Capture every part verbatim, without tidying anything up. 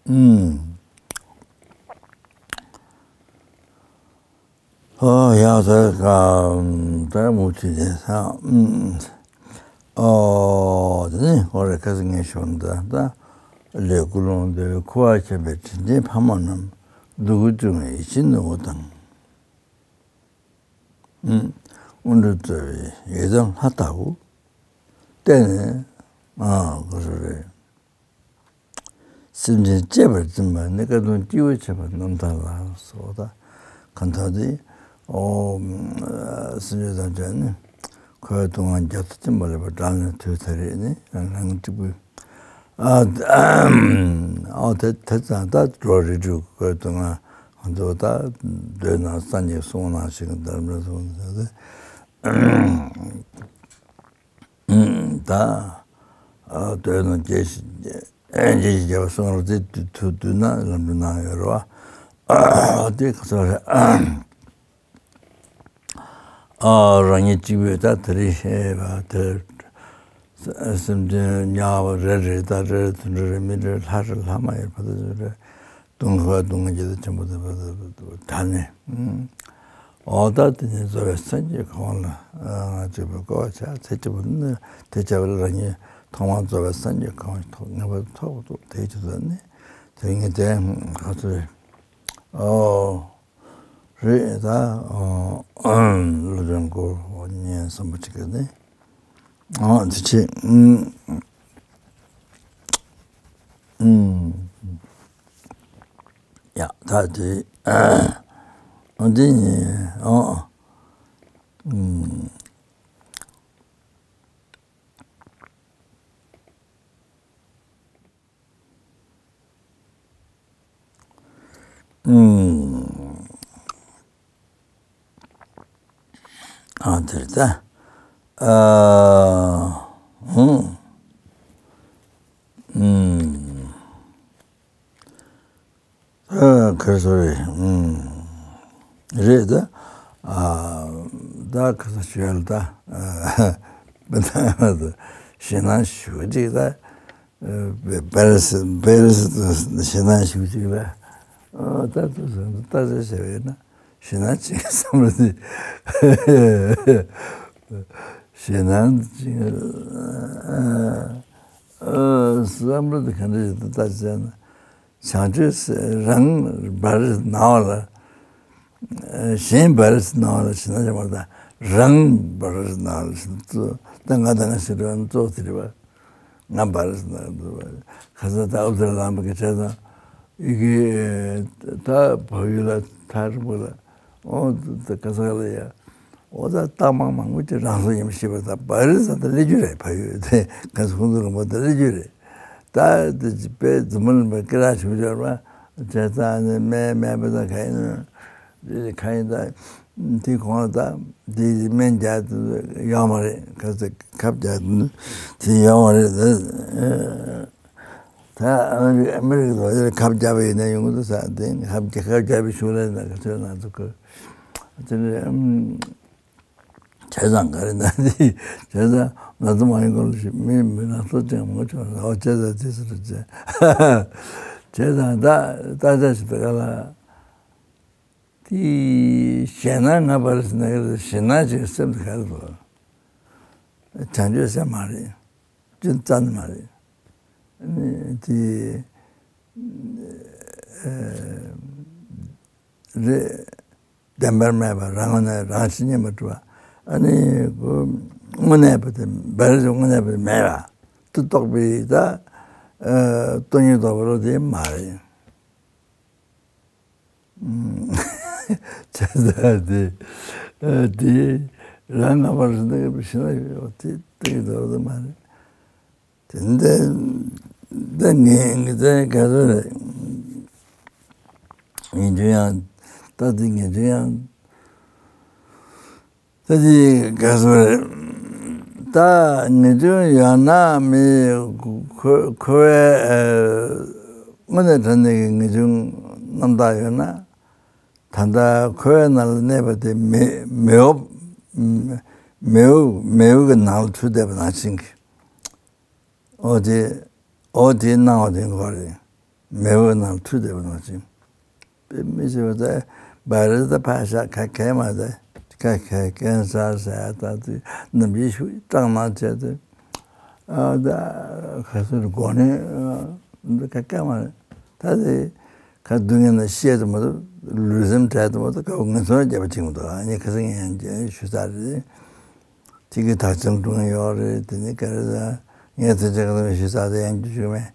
ཨུམ། ཨོ་ཡ་ད་ག་ད་མུ་ཏི་དེ་ས་ཨུམ། ཨོ་དེ་ནི་ཧོ་རེ་ཁ་སི་ངེ་ཤོར་འདི་ད་ལས་ཀུན་སློང་འདོད་ཁུ་བ་ཁྱབ་པའི་དྲིན་ཅན་ཕ་མ་རྣམས་སྡུག་གུ་བཅུག་ནས་ཡིད་ཆེས་ནུ་བོ་དང་། ཨུམ། དབུ་འགྲོ་རྩ་བའི་ཡི་དམ་ལྷ་ལྟ་བུ། བལྟས་ནས་ཨ་ག་རེ་རེད། སེམས་ཅན་གཅེས་པར་འཛིན་པ་ནི་ཀ་དུང་སྐྱེ་བོའི་ཆེ་བ་རྣམ་ཐར་ལ་སོགས་ད་གང་ལྟར་དེ་ཨོ་སེམས་ཅན་ཐམས་ཅད་ནི་འཁོར་བའི་སྡུག་བསྔལ་རྒྱ་མཚོ་ཆེན་པོ་ལས་པ་བསྒྲལ་ནས་ཐོས་ཚར་རེད་ནི་རང་རང་གཅིག་པུས། ཨ་ཨོ་དེ་དེ་ཙང་ད་འགྲོ་རིགས་དྲུག་འཁོར་བའི་སྡུག་བསྔལ་ང་ཚོ་ད་འདོད་ན་སངས་རྒྱས་གསུང་ན་ཞིག་འདར་མེད་གསུང་ད། ད་ཨ་དོན་ནི་རྒྱས་ཤིང་རྒྱས་ཤིང་རྒྱས་པ་གསུང་རོགས་དེ་དུས་དུས་ན་ལམ་འགྲོ་གནང་ཡོད་རེད་བ། དེ་ག་ཚོད་རེད། ཨ་རང་ཉིད་གཅིག་པུས་ད་དེ་རིང་ཤེས་པ་དེར་སེམས་ཅན་དམྱལ་བ་རེ་རེ་ད་རེ་དུད་འགྲོ་རེ་མི་རེ་ལྷ་རེ་ལྷ་མ་ཡིན་ཕ་དེ་ཚོ་རེ། སྡུག་བསྔལ་སྡུག་བསྔལ་ཇི་ལྟར་ཆེན་པོ་དེ་བར་དུ་བྲལ་ནས། འོ་ད་དེ་ནས་རྫོགས་པའི་སངས་རྒྱས་གོ་འཕང་ལ་ང་ཚོས་བཀོད་པ་བྱ་ཚེ་སྐྱིད་པོ་ནི་དེ་བྱ་བ་ལ་རང་ཉིད་ཐོག་མར་རྫོགས་པའི་སངས་རྒྱས་གོ་འཕང་ཐོག་ངེས་པར་དུ་ཐོབ་དགོས་འདུག་དེའི་ཆེད་དུ་ནི་དེ་ངས་དེ་ག་ཚོད་རེད། ཨོ་རེད་ད། ཨོ་ཨམ་ལོ་ལོན་གོ་ཉན་བསམ་པ་ཅིག་གི་ནི་ཨོ་དེ་ཆེ་ཨམ་ཨམ། ཡ་ད་དེ་ཨ་འདི་ནི་ཨ་ཨ་ཨུམ་ཨུམ་ཨ་དེར་ད་ཨ་ཨུམ་ཨུམ། ཨ་ཁར་སོ་རེད། ཨུམ། རེད་ད། ཨ་ད་ཁ་ས་ཞུ་ཡ་ལ་ད། ཨ་ཞེད་སྣང་ཞུ་ཅིག་ད། ཨ་བེ་རེ་སི་བེ་རེ་སི་ཞེད་སྣང་ཞུ་ཅིག་ད། ཨ་ད་དུ་སོང་ད་ད་ཟེར་བས་ན་ཞེད་སྣང་ཅིག་བསམ་བློ་དེ། ཞེད་སྣང་ཅིག་ཨ་ཨ་བསམ་བློ་དེ་ག་འདྲ་ཞིག་ད་ད་ཟེར་ན། བྱང་ཆུབ་རང་བར་སྣང་བ་ལ། གཞན་བར་སྣང་བ་ལ་ཞེད་སྣང་ཆེན་པོ་དང་རང་བར་སྣང་བ་ལ་ཞེད་སྣང་ད་ང་དང་ང་ཞེས་པ་གཙོ་བོ་དེ་རེད་པ། ང་བར་སྣང་བ་ཁ་སང་ད་ཨུ་ཚུགས་ལངས་པ་གི་བྱས་ཙང་ཡི་གེ་ད་བག་ཡོད་ལ་ཐག་རིང་པོ་ལ་ཨོ་ད་ག་ས་ག་ལ་ཡ། འོ་ད་རྟགས་མང་མང་པོ་ཅིག་རང་སོ་ཡིན་པ་ཤེས་པ་དང་བར་ས་དང་སླེབས་རྒྱུ་རེད། ཕ་ཡུལ་དེ་ག་ཚོད་ཁོང་ཚོ་རིང་པོ་དང་སླེབས་རྒྱུ་རེད། ད་དེ་དཔེ་རྫུན་མ་ལ་མ་སྐད་གྲགས་ཆེ་པོ་ཡོད་རེད་པ། བྱས་ཙང་ནི་སྨན་སྨན་པ་དང་ག་ཡིན་ནོ། དེ་ག་ཡིན་ད་དེ་གོང་ལ་ད་དེ་སྨན་རྒྱག་དེ་ཡོད་མ་རེད། ག་ཚོད་ཁབ་རྒྱག་དེ་ཡོད་མ་རེད་ད། ད་ཨ་མི་རི་ཨ་མི་རི་ཀའི་ལོ་རྒྱུས་ཁབ་རྒྱག་པ་ཡིན་ན་ཡོང་གི་འདུག་ས། དེ་ཁབ་རྒྱག་ཁབ་རྒྱག་པའི་ཤུགས་ལས་ན་ག་ཚོད་ན་ཚོད་གི་དེ་ནི་ཨམ་བྱས་ཙང་ག་རེ་ན་དེ་བྱས་ཙང་ན་ཚོད་མ་ཡིན་གོང་ལ་ཞིག་མི་མི་ན་ཚོད་ཅན་མང་ཆོག་ཨོ་བྱས་ཙང་དེ་ཟེར་བྱས་བྱས་ཙང་ད་ད་ཆ་ཞིག་ད་ག་ལ་དེ་ཞེད་སྣང་ང་བར་སྣང་གི་རེད། ཞེད་སྣང་ཅིག་སེམས་དུ་ག་རེ་འདུག་བྱང་ཆུབ་སེམས་མ་རེད། ཅུང་ཙམ་མ་རེད། ཨ་ནི་དེ་ཨ་རེད། བདེན་པར་མེད་པ་རང་ངོ་ནས་རང་ཤེས་ཉན་པར་གྲུབ་པ། ཨ་ནི་དངོས་གནས་པ་དེ་བེར་དངོས་གནས་པ་མེད་པ་དེ་རྟོགས་པའི་ད་ཨ་སྟོང་ཉིད་རྟོགས་པ་ལོ་དེ་མ་རེད། བྱས་ཙང་དེ་དེ་རང་ང་བར་སྣང་གི་ཞེད་སྣང་ཡོད་པ་དེ་སྟོང་ཉིད་རྟོགས་པ་མ་རེད། དེ་འདི་འདི་ངས་ངས་ཚན་ག་ཚོད་རེད། ངས་འཇུ་ཡང་ད་དེ་ངས་འཇུ་ཡང་ད་དེ་ག་ཚོད་རེད། ད་ངེས་འབྱུང་ཡོད་ན་མི་ཁོ་ཁོ་བའི་དངོས་གནས་དྲང་གནས་ཀྱི་ངེས་འབྱུང་རྣམ་དག་ཡོད་ན། ད་ལྟ་ཁོ་བའི་ནང་ལ་གནས་པ་དེ་མེ་མེའུ་མེའུ་མེའུ་གི་ནང་ལ་ཚུད་བསྡད་པ་ནང་བཞིན་གྱི། འོ་དེ་འོ་དེའི་སྣང་བ་དེ་འགོག་རེད། མེ་འོད་ནང་འཁྲུལ་བསྡད་པ་ནང་བཞིན། དཔེ་མི་སྲིད་པ་དེ་བ་རེ་ད་ཕ་ཤ་ཁ་ཁ་མ་དེ་ཁ་ཁ་ཁ་ས་ས་ད་དེ་ནམ་ཡི་ཤུ་སྐྲག་མ་བྱས་དེ། ཨ་ད་ཁ་སུ་རུ་གོ་ནས་འདི་ཁ་ཁ་མ་རེད། ད་དེ་ཁ་སྡུག་བསྔལ་ན་བཤད་དུ་མ་དུ་ལུས་སེམས་བྲལ་དུ་མ་དུ་ཁ་ངན་སོང་རྒྱབ་པ་ཅིག་མ་དུ་ཨ་ནི་ཁ་སང་ངས་ཞུ་ས་རེད། དེ་གི་ད་ཅང་ཀྲུང་ཡོད་རེད། དེ་ནི་ག་རེ་ཟ། ངས་དེ་ཅག་ལ་ཞུ་ས་དེ་ཡང་རྒྱུ་ཞུ་མེད།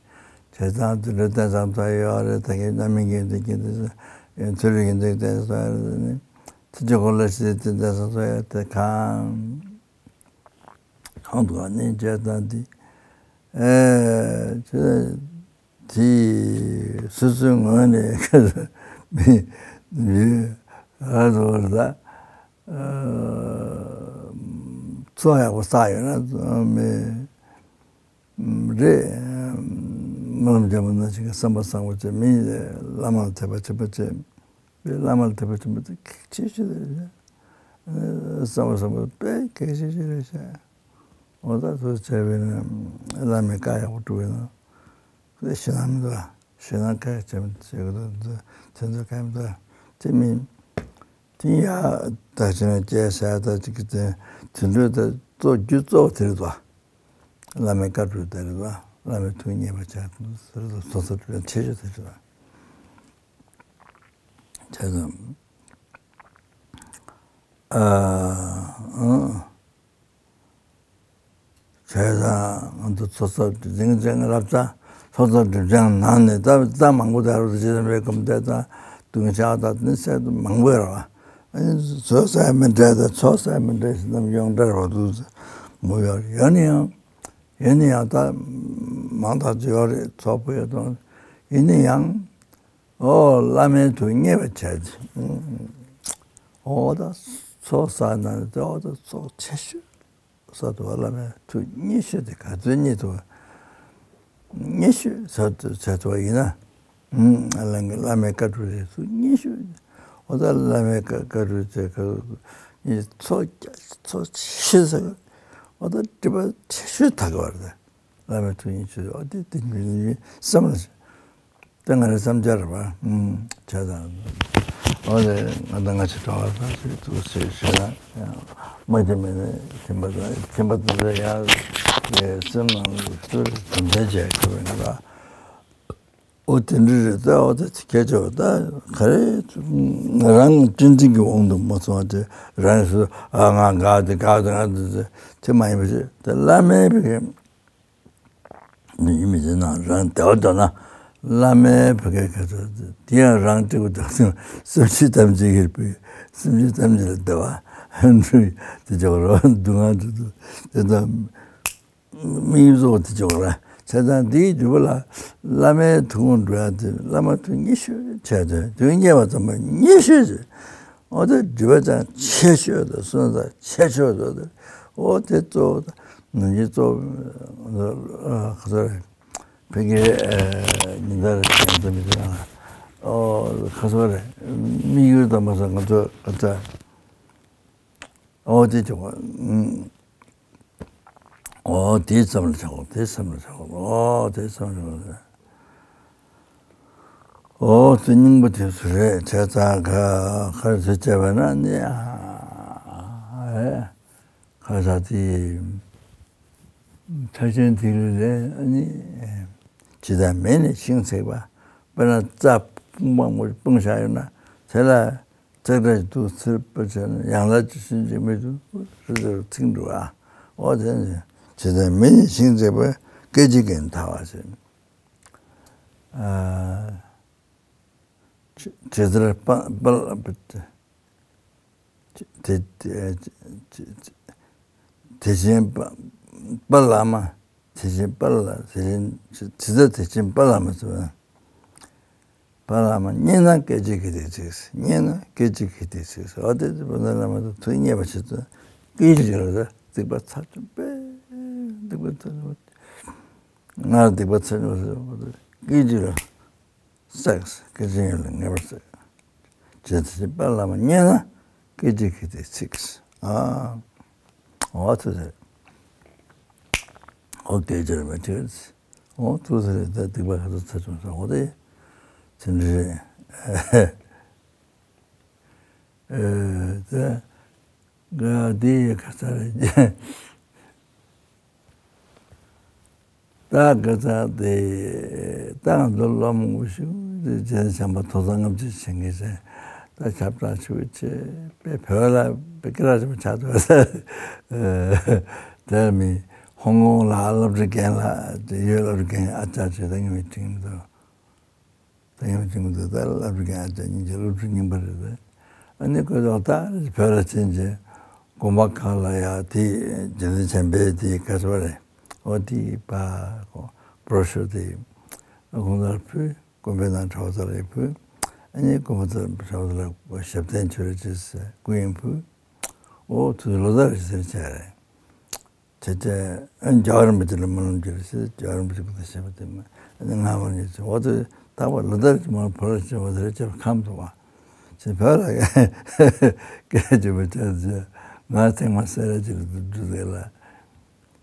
བྱས་ཙང་དུད་འགྲོ་བསྟན་སྲུང་ཚོ་ཡོད་རེད། ད་གིན་རྣམ་སྨིན་གྱི་འདུག་གི་འདུག་ཚུ་ཡོད། ཚུ་རིག་གི་འདུག་བསྟན་སྲུང་ཡོད་རེད། དེ་ནི་དེ་ཅག་གོ་ལ་ཞིག་དེ་བསྟན་སྲུང་ཚོ་ཡོད་དེ་གང་གང་འདུག་ནི་བྱས་ཙང་དེ་ཨེ་ཅེ། དེ་སོ་སོའི་ངོས་ནས་མི་མི་ཨ་ཟོ་བར་ད་ཚོགས་ཡག་པོ་བསགས་ཡོད་ན་མི་རེད། སྨོན་ལམ་རྒྱབ་པ་ནང་བཞིན་གྱི་བསམ་པ་བཟང་པོ་བྱེད། མི་བླ་མར་དད་པ་ཆེན་པོ་བྱེད། བླ་མར་དད་པ་ཆེན་པོ་དེ་གལ་ཆེ་ཤོས་རེད། བསམ་པ་བཟང་པོ་དཔེ་གལ་ཆེ་ཤོས་རེད་ཤག་འོ་ད་ཚོ་བྱས་པས་ན་བླ་མའི་བཀའ་ཡག་པོ་སྒྲུབ་པས་ན། དེ་ཞེད་སྣང་མི་འདུག་ཞེད་སྣང་ག་བྱེད་མི་བྱེད་དགོས་འདུག་དེ་ཚོ་ག་མི་འདུག་དེ་མིན་དེ་ཡ་ད་ཕྱིན་སྐྱེ་ས་ད་ཅིག་གི་དེ་དེ་འདྲ་ད་གཙོ་རྒྱུ་གཙོ་བོ་དེ་རེད་དོ། བླ་མའི་བཀའ་སྒྲུབ་དེ་རེད་དོ། བླ་མའི་ཐུགས་མཉེས་པ་བྱ་ཟེར་དོ། སོ་སོ་དེ་ཆེ་ཤོས་དེ་རེད་དོ། བྱས་ཙང་ཨ་ཨང་། བྱས་ཙང་ང་ཚོ་ཚོགས་གཙོ་འཛིན་སྐྱོང་བསླབ་བྱ་ཚོགས་གཙོ་སྒྲིབ་སྦྱང་ནང་ནས་ད་ད་མང་པོ་ད་རུ་ཇི་ལྟར་བའི་སྐུ་མདའ་དང་གདུང་ཤག་དང་དེ་ཚོ་མང་པོ་ཡོད་རེད་བ། ཚོགས་ས་མི་འདྲ་དང་ཚོགས་ས་མི་འདྲ་ཞིག་རྣམས་ཡོངས་འདྲ་བ་འདུག་མོ་ཡོད་ཡོད་ནི་ཡང་ཡོད་ནི་ཡང་ད་མང་དག་ཅིག་ཡོད་རེད། ཚོགས་པ་ཡོད་དང་ཡིན་ནི་ཡང་ཨོ་བླ་མའི་ཐུགས་མཉེས་པ་བྱས་ཏེ་ཨོ་ད་ཚོགས་ས་ན་ད་ཨོ་ད་ཚོགས་ཆེ་ཤོས། ས་དུ་བ་བླ་མའི་ཐུགས་མཉེས་ཤོས་དེ་ག་ཚོད་མཉེས་ཐུབ་པ། མཉེས་ཤོས་ས་དུ་ས་དུ་བ་ཡིན་ན། ཨ་ལ་བླ་མའི་བཀའ་སྒྲུབ་རེད་ཐུགས་མཉེས་ཤོས། འོ་ད་བླ་མའི་བཀའ་བཀའ་སྒྲུབ་བྱས་ཁ་ཚོགས་ཚོགས་ཆེ་ས་འོ་ད་སྒྲིབ་པ་ཆེ་ཤོས་ད་ག་བ་རེད། བླ་མའི་ཐུགས་མཉེས་ཤོས་འོ་དེ་དེ་འདྲ་བསམ་ལ། དེ་ང་རའི་བསམ་འཆར་རེད་པ། ཨུམ། བྱས་ཙང་། འོ་དེ་ང་དང་ང་ཆེ་གྲོགས་ལ་ཐག་ཆོད་ཐུགས་སུ་ཞུས་ན། མ་བྱེད་མེད་ནས་ཁྱིམ་པ་དང་ཁྱིམ་པ་དང་ཡང་སེམས་ནང་ལ་ཚུར་དམ་བཅའ་བྱས་ཁྱོད་ང་ལ། འོ་དེ་འདྲ་རེད་ད། འོ་དེ་ཁྱེད་ཚོ་ད་ག་རེ་རང་གཅེས་འཛིན་གྱི་དབང་དུ་མ་སོང་བ་དེ་རང་སུ་ཨ་ང་དགའ་དེ་དགའ་དེ་ང་དེ་དེ་མ་ཡིན་པ་ཞིག་དེ་བླ་མའི་བི་མི་ཡིན་མི་དེ་ན་རང་བདེ་བ་འདོད་ན་བླ་མའི་བུ་གའི་ཁ་ཐོར་དེ་ཡང་རང་སྤྲེའུ་དང་སེམས་སེམས་ཤེས་ཐམས་ཅད་ཀྱི་བུ་སེམས་ཤེས་ཐམས་ཅད་ལ་བདེ་བ་འདུས་དེ་ཅོག་རོ་སྡུག་བསྔལ་དུ་དུ་དེ་དང་དམིགས་ཡུལ་གཙོ་བོ་དེ་ཅོག་ར་བྱས་ཙང་འདིའི་འགྱུར་བ་ལ་བླ་མའི་ཐུགས་དགོངས་སྒྲུབ་ཡ་དེ་བླ་མ་ཐུགས་མཉེས་ཤོས་བྱས་ཏེ་དོན་གཉེར་བ་ཙམ་པ་མཉེས་ཤོས་ཅིག་འོ་དེ་སྒྲིབ་པ་ཅན་ཆེ་ཤོས་དང་བསོད་ནམས་ཆེ་ཤོས་དང་དེ་འོ་དེ་གཙོ་བོ་དང་ནམ་རྒྱུན་གཙོ་བོ་ཁ་ཚ་རེད། ཕ་གིའི་ཉིན་ལྟར་ང་ཚོ་མི་ཚེ་ནང་ཨོ་ཁ་ཚ་རེད། དམིགས་ཡུལ་དང་མ་སོང་ང་ཚོ་ཁ་ཚ་ཨོ་དེ་ཅོག་ཨུམ། ཨོ་དེའི་མཚམས་ལ་ཆགས། དེའི་མཚམས་ལ་ཆགས། ཨོ་དེའི་མཚམས་ལ་ཆགས། ཨོ་དེ་སྙིང་པོ་དེ་སུ་རེད་བྱས་ཙང་ག་གར་ཟེར་བྱས་པ་ན་ནི་ཨ་ཨེ་ཁ་ས་དེ་ཐར་ཆེན་དེ་ལུས་ལས་ནི་ཇི་ལྟར་མེ་ནི་ཤིང་བསྲེགས་པ། དཔེར་ན་རྩྭ་སྤུངས་པ་མོ་སྤུངས་བཞག་ཡོད་ན་དེ་ལ། ཙག་སྒྲ་ཞིག་འདུག་ཚུར་པ་བྱས་ན་ཡང་ལ་ཅི་ཤིན་ཅི་མི་འདུག་རི་ཟེར་ཚིག་འདུག་ཨ། འོ་དེ་ནི་ཇི་ལྟར་མེ་ནི་ཤིང་བསྲེགས་པ། སྐད་ཅིག་གིས་ཐར་བ་ཟེར། ཨ་ཇི་ལྟར་དཔའ་དཔའ་དེ་དེ་དེ་བཞིན་དཔའ་དཔའ་བླ་མ། དེ་བཞིན་དཔའ་ལ་དེ་བཞིན་ཇི་ལྟར་དེ་བཞིན་དཔའ་བླ་མ་ཟེར་བ། དཔའ་བླ་མ་མཉེས་ན་སྐད་ཅིག་གིས་དེ་ཚིག། མཉེས་ན་སྐད་ཅིག་གིས་དེ་ཚིག། འོ་དེ་དཔལ་ལྡན་བླ་མ་དང་ཐུགས་མཉེས་པ་ཞིག་ཏུ་སྐད་ཅིག་ལ་རྩིག་པ་ཚར་བཅུ་པས་སྡིག་པ་ཚར་བཅུ་པ། ང་སྡིག་པ་ཚར་བཅུ་པ་སྐད་ཅིག་ལ་བསྲེགས། སྐད་ཅིག་ཡོད་ལ་ངེས་པར་བསྲེགས། ཇི་ལྟར་དཔལ་ལྡན་བླ་མ་མཉེས་ན་སྐད་ཅིག་གིས་དེ་ཚིག། ཨ་འོ་ཐུགས་ཟེར། འོ་སྐད་ཅིག་ལ་མི་ཚིག། འོ་ཐུགས་ཟེར་ད་སྡིག་པ་ག་ཚོད་ཚར་བཅུ་པ་འོ་དེ། དེ་འདྲ་རེད། ཨ་དེ་ག་ས་རེད། ད་ག་ས་དེ་ད་ང་ཚོ་སློབ་མ་ཞིག་དེ་རྗེས་བྱམས་པ་ཐོག་ས་ལྔ་བཅུ་ཕྱིན་གྱི་རེད། ད་ཁྱབ་བསྒྲགས་ཞུ་བྱེད་པའི་བོད་ལ་པེ་ཀི་ར་ཆེན་པོ་ཆགས་འདུག་ས། དེར་མི་ཧོང་ཀོང་ལ་སློབ་གྲྭ་རྒན་ལ་ཡོད། སློབ་གྲྭ་རྒན་ཨ་ཅག་ཆོས་ད་ངས་མི་དྲན་གྱི་མི་འདུག་ད་ཡང་ཅིག་འདུག་ད་སློབ་ཕྲུག་ཡང་ཅིག་སྙིང་རྗེ། སློབ་ཕྲུག་རྙིང་པ་རེད། ཨ་ནི་ཁོས་ད་ལྟ་བོད་ལ་ཕྱིན་རྗེས་དགོན་པ་ཁག་ལ་ཡ་དེ་རྗེ་བཙུན་བྱམས་པའི་དེ་ག་ཚོད་རེད། ཨོ་དེ་པ་ཀོ་བྷྲོ་ཤོ་དེ་དགོན་པར་ཕུལ། དགོན་པའི་ནང་གྲྭ་པ་ཚོ་ལ་ཕུལ། ཨ་ནི་དགོན་པ་ཚོ་གྲྭ་པ་ཚོ་ལ་ཞབས་བརྟན་ཞུ་རོགས་བྱེད་ཟེར་སྐུ་དབྱིངས་ཕུལ། ཨོ་དུས་ལོ་ཟླ་རེ་ཟེར་བྱས་རེད། དེ་ལྟར་རྒྱལ་བ་རིན་པོ་ཆེ་ལ་སྨོན་ལམ་རྒྱག་ཟེར། རྒྱལ་བ་རིན་པོ་ཆེ་སྐུ་ཚེ་ཞབས་པད་བརྟན་པ་ནི་སྔ་མོ་ནས་ཟེར། འོ་དེ་ད་བར་ལོ་ཟླ་རེ་མ་བོད་ལ་ཕྱིན་པ་དེ་རེད། ཅེས་ཁམས་སུ་བ་ཞེས་བོད་ལ་སྐད་ཅིག་པ་ཅག་ཟེར། ང་ཐེངས་མ་སེ་ར་བྱེས་ལ་འགྲོ་ཟེར་ལ།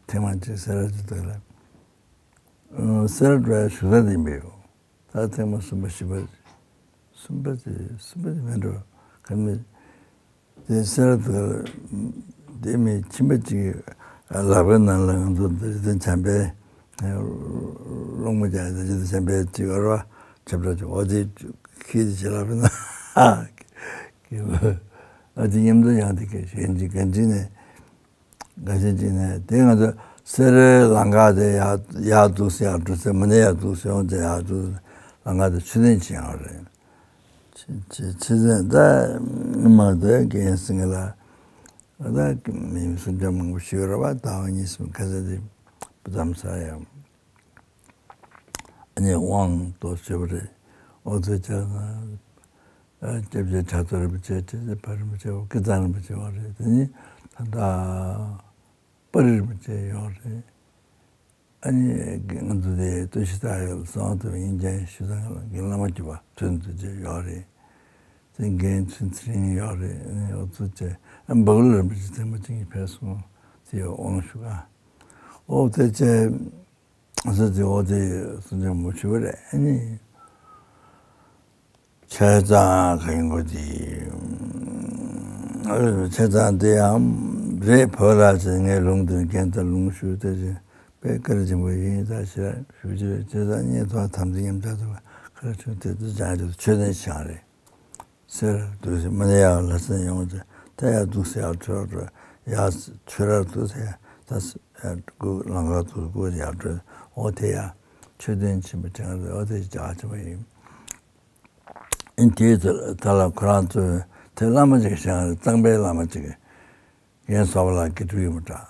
ཐེངས་མ་གཅིག་སེ་ར་བྱེས་ལ། སེ་ར་འགྲོ་ཡ་བཞུགས་ས་དེ་ཡིན་པས་ཡོད། ད་ཐེངས་མ་གསུམ་པ་བཞི་པ། གསུམ་པ་དེ་གསུམ་པ་དེ་མིན་འགྲོ་ག་མི། དེ་སེ་ར་དེ་དེ་མི་ཁྱིམ་པ་གཅིག་ལག་པའི་ནང་ལ་ང་ཚོ་རྗེ་བཙུན་བྱམས་པའི་སློང་མོ་རྒྱག་ཡ། རྗེ་བཙུན་བྱམས་པའི་གཅིག་ཨ་རོ་ཁྱབ་བསྒྲགས་ཅིག་འོ་དེ་ཁྱི་དེ་བྱེད་ལག་པའི་ནང་ཨ་དེ་མཉམ་དུ་ཡང་དེ་ག་གཞན་གཅིག་ག་གཅིག་ནས། འགའ་ཤས་ཅིག་ནས་དེ་ང་ཚོ་སེ་རའི་ལམ་ཁ་དེ་ཡར་ཡར་འདུག་སེ་ཡར་འགྲོ་ཚེ་མ་ནས་ཡར་འདུག་སེ་ཡོང་ཚེ་ཡར་འདུག་ལམ་ཁ་དེ་མཆོད་རྟེན་ཅིག་ཡོད་རེད། ཆེ་ཆེ་ཆེ་ཚན་ད་མ་དེ་རྒན་སེང་གེ་ལ་ད་མི་སུམ་ཅུ་མང་པོ་ཞིག་ཡོད་རེད་པ། ཟླ་བ་གཉིས་གསུམ་ཁ་ཚ་དེ་བུ་ཙམ་ས་ཡང་། ཨ་ནི་དབང་དུ་བྱས་པ་རེད། ཨོ་ཙི་ཅག་ན་སྐྱབས་རྗེ་གྲགས་ཐོབ་རིན་པོ་ཆེ། དེ་ཚེ་ཕ་རིན་པོ་ཆེ། ཀི་ཙང་རིན་པོ་ཆེ་ཡོད་རེད། དེ་ནི་ད་ལྟ་པར་རིན་པོ་ཆེ་ཡོད་རེད། ཨ་ནི་ང་ཚོ་དེ་སྟོད་ཤི་ད་ཡོད་སོང་དུ་ཡིན་ཀྱང་ཞུ་ཚང་ལ་རྒན་བླ་མ་གྱུར་པ་ཚུན་དུ་ཅེས་ཡོད་རེད། དེ་རྒན་ཚུན་ཚེ་རིང་ཡོད་རེད། ཨ་ནི་ཨོ་ཙི་ཅེ་འབའ་ལོ་རིན་པོ་ཆེ་ཐེངས་མ་གཅིག་ཕེབས་སོང་། དེ་ཡོད་དབང་ཞུ་ག་ཨོ་དེ་ཅེ། ཨ་ཙི་ཙི་འོ་དེ་སུན་ཅང་མོ་ཆུ་བ་རེད། ཨ་ནི་ཆེ་ཙང་ག་ཡིན་གོ་དེ། ཨ་ཆེ་ཙང་དེ་ཡང་རེད། བོད་ལ་ཟེར་ངས་ལུང་དེར་རྒན་དང་ལུང་ཞུ་དེ་ཟེར་པའི་བཀའ་དྲིན་ཆེན་པོ་ཡིན། ད་ཞེས་ཞུ་རྒྱུ་རེད། ཆེ་ཙང་ངས་ཐོག་དམ་ཚིག་ཉམས་ཆག་ཐུབ་པ་ཁ་ར་ཆུང་དེ་ཚོ་ཅང་ཆེ་ཚོ་ཆོས་ལྡན་ཞིག་རེད། སེ་ར་འདུག་སེ་མ་ནས་ཡར་ལྷ་སར་ཡོང་ཚེ་ད་ཡར་འདུག་སེ་ཡར་འཕྲོ་འགྲོ། ཡར་ཆོས་རར་འདུག་སེ་ད་སེ་ཡར་སྐུ་ལམ་ཁ་འདུག་སྐུ་ཡར་འགྲོ། འོ་དེ་ཡར་མཆོད་རྟེན་ཆེན་པོ་དེ་ཡང་རེད། འོ་དེ་རྒྱ་ཆེན་པོ་ཡིན། ཨིན་དེའི་ཚེ་ད་ལ་ཁོ་རང་ཚོས་དེ་བླ་མ་ཅིག་བཞེངས་རེད། གཙང་པའི་བླ་མ་ཅིག་རྒན་བསོད་པ་ལགས་དགེ་ཕྲུག་ཡིན་པ་འདྲ།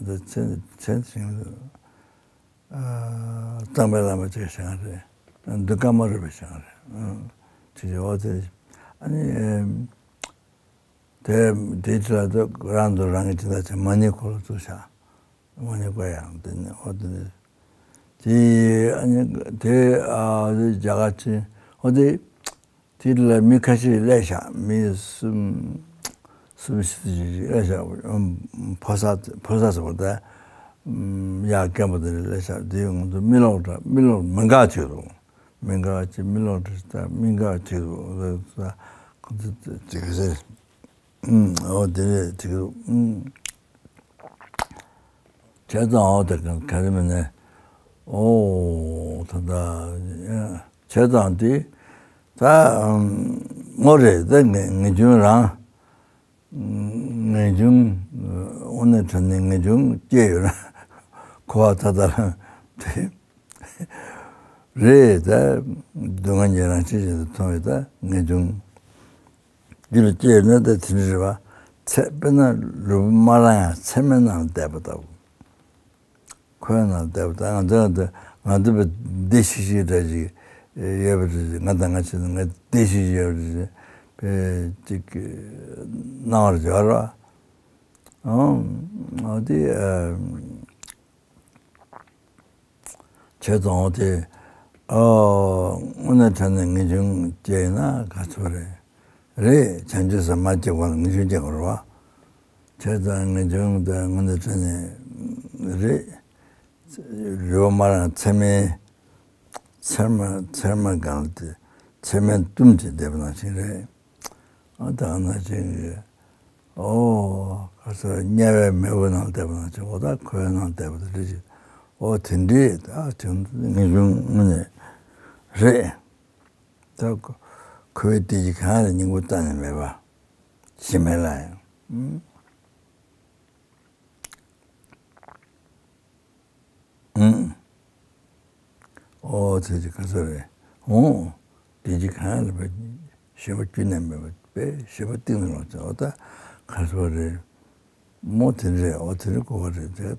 འདི་ཚེ་ཚེ་ཞིང་གཙང་པའི་བླ་མ་ཅིག་བཞེངས་རེད། འདི་ཀ་མ་རུ་པའི་བཞེངས་རེད། ཅི་ཞིག་འོ་དེ་ཨ་ནི། དེ་དེའི་ཚེ་ལ་ད་རང་དུ་རང་གི་ཅི་ད་ཆ་མ་ཎི་འཁོར་ལོ་བཙུགས་བཞག་མ་ཎི་བསྐོར་ཡང་དེ་ནི་འོ་དེ་ནི་དེ་ཨ་ནི་དེ་ཨ་དེ་རྒྱ་གར་ཆེན་འོ་དེ་དེ་ལ་མི་ཁ་ཤས་སླེབས་བཞག་མི་གསུམ་གསུམ་བཞི་ཙམ་ཞིག་སླེབས་བཞག་ཕོ་གསར་ཕོ་གསར་ཟེར་བ་ད་ཡ་རྒན་པོ་དེ་སླེབས་བཞག་དེ་ང་ཚོ་མི་ལོག་འདྲ་མི་ལོག་མི་འགའ་བྱེད་དོ། མི་འགའ་ཅིག་མི་ལོག་འདྲ་ད་མི་འགའ་བྱེད་དོ། ཁོ་ཚོ་ཅིག་ཟེར། ཨུམ། འོ་དེ་རེད་ཅིག་ཨུམ། བྱས་ཙང་འོ་དེ་ག་ག་རེ་མིན་ནས། ཨོ་ད་ལྟ་བྱས་ཙང་དེ་ད་ཨུམ་ངོ་རེད། ད་ངེས་ངེས་འབྱུང་རང་ངེས་འབྱུང་དབུ་ནས་དྲན་ནས་ངེས་འབྱུང་སྐྱེས་ཡོད་ན་ཁོ་བ་ད་ལྟ་དེ་རེད། ད་སྡུག་བསྔལ་གྱི་རང་བཞིན་ཅན་དུ་མཐོང་བའི་ད་ངེས་འབྱུང་། འདི་ལ་སྐྱེས་ན་ད་དེ་འདྲ་རེད་པ། ཚད་དཔེར་ན་ལུས་པོ་མ་རང་ཡང་ཚད་མའི་ནང་བསྡད་པ་ལྟ་བུ། ཁོའི་ནང་བསྡད་པ་ད་ང་ཚོ་ང་ཚོ་ང་ཚོ་བདེ་ཤིག་ཤིག་འདྲ་ཞིག་ཡོད་པ་རེད། ང་དང་ང་བྱས་ན་ང་བདེ་ཤིག་ཤིག་ཡོད་པ་རེད། པས་ཅིག་སྣང་བར་སྦྱོར་བ། ཨང་། འོ་དེ་ཨ། བྱས་ཙང་འོ་དེ། ཨོ། དངོས་གནས་དྲང་གནས་ངེས་འབྱུང་སྐྱེས་ན་ག་ཚོད་རེད། རེད། བྱང་ཆུབ་སེམས་མ་སྐྱེས་པར་ངེས་འབྱུང་སྐྱེ་དགོས་རེད་བ། བྱས་ཙང་ངེས་འབྱུང་དེ་དངོས་གནས་དྲང་གནས་རེད། རེད་བ། མ་རང་ཚད་མའི་ཚད་མ་ཚད་མ་གང་ལ་དེ་ ཚད་མས་བཏུམས་ཏེ་བསྡད་པ་ནང་བཞིན་རེད། ཨ་ད་ནང་བཞིན་གྱི་ཨོ་ག་ས་དམྱལ་བའི་མེ་འོད་ནང་བསྡད་པ་ནང་བཞིན་འོ་ད་ཁོའི་ནང་བསྡད་པ་དེ་འདྲ་ཅིག་ཨོ་དེ་འདྲས་ད་དེ་ངེས་འབྱུང་དངོས་གནས་རེད། ད་ཁོའི་བདེ་སྐྱིད་གང་ལ་སྙིང་པོ་གཏན་ནས་མེད་པ་ཞིག་མེད་ལ་ཡང་། ཨང་། ཨོ་ཙི་ཙི་ག་ཚོད་རེད། ཨོ། བདེ་སྐྱིད་གང་ལ་བས་ཞེ་པོ་ཀུན་ནས་མེད་པ་བས་ཞེ་པོ་གཏིང་ནས་ལོག་ཙང་ཨོ་ད་ག་ཚོད་རེད། མོ་དེ་འདྲས་ཨོ་དེ་འདྲས་གོ་བ་རེད་དེ་ད་ད་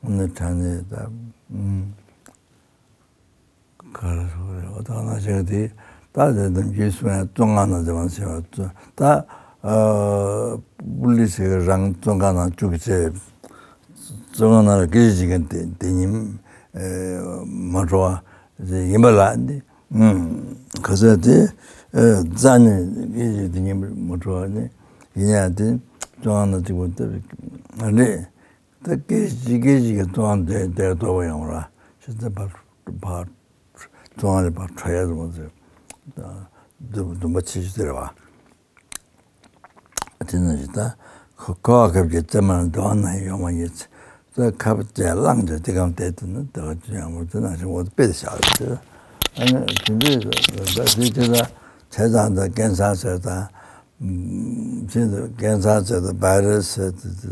དངོས་གནས་དྲང་གནས་ད་ཨང་། ག་རེ་ཟེར་དགོས་རེད། འོ་ད་ང་ཅག་དེ་ད་དེ་ནམ་རྒྱུན་སོང་ཡང་བཙོན་ཁང་ནང་དེ་མ་ཟེར་བ་ད་ཨ་པུ་ལི་སི་གིས་རང་བཙོན་ཁང་ནང་བཅུག་བྱས་བཙོན་ཁང་ནང་ལ་སྐད་ཆ་བྱེད་མཁན་དེ་དེ་ཉིད་ཨ་མ་འགྲོ་བ་ཡིན་པ་ལ་འདི་ཨུམ་ག་ཚོད་དེ་ཨ་རྩ་ནས་སྐད་ཆ་དེ་ཉིད་མ་འགྲོ་བ་ནི་ཡིན་ཡང་དེ་བཙོན་ཁང་ནང་གཅིག་པོ་ལྟ་བུ་རེད། ད་སྐད་ཅིག་སྐད་ཅིག་གིས་བཙོན་ཁང་དེ་དེར་གཏོར་བ་ཡོང་ར་ཤི་ཚེ་ཕར་ཕར་བཙོན་ཁང་ལས་ཕར་འཕྲོ་ཡ་ཙམ་ཚེ་འདུ་འདུན་པ་ཆེ་ཤོས་དེ་རེད་བ། དེ་ནང་བཞིན་ད་ཁོ་ཁོ་བ་ཁབ་ཀྱི་རྩེ་མར་འདོན་ན་ཡོང་བ་ཡིན་ཚེ་ད་ཁབ་རྩེ་བླངས་ཏེ་དེ་གམ་བསྡད་དུ་ནི་དེ་བ་ཅི་ཡང་མོ་དེ་ནང་བཞིན་འོ་དཔེ་བཞག་ཡོད་དེ། ཨ་ནི་དེ་འདྲའི་ད་དེ་དེ་ད་བྱས་ཙང་ད་ཀན་སར་ཟེར་དང་། ཅི་འདུག་ཀན་སར་ཟེར་དང་བྷའི་རུ་སི་ཟེར་དེ་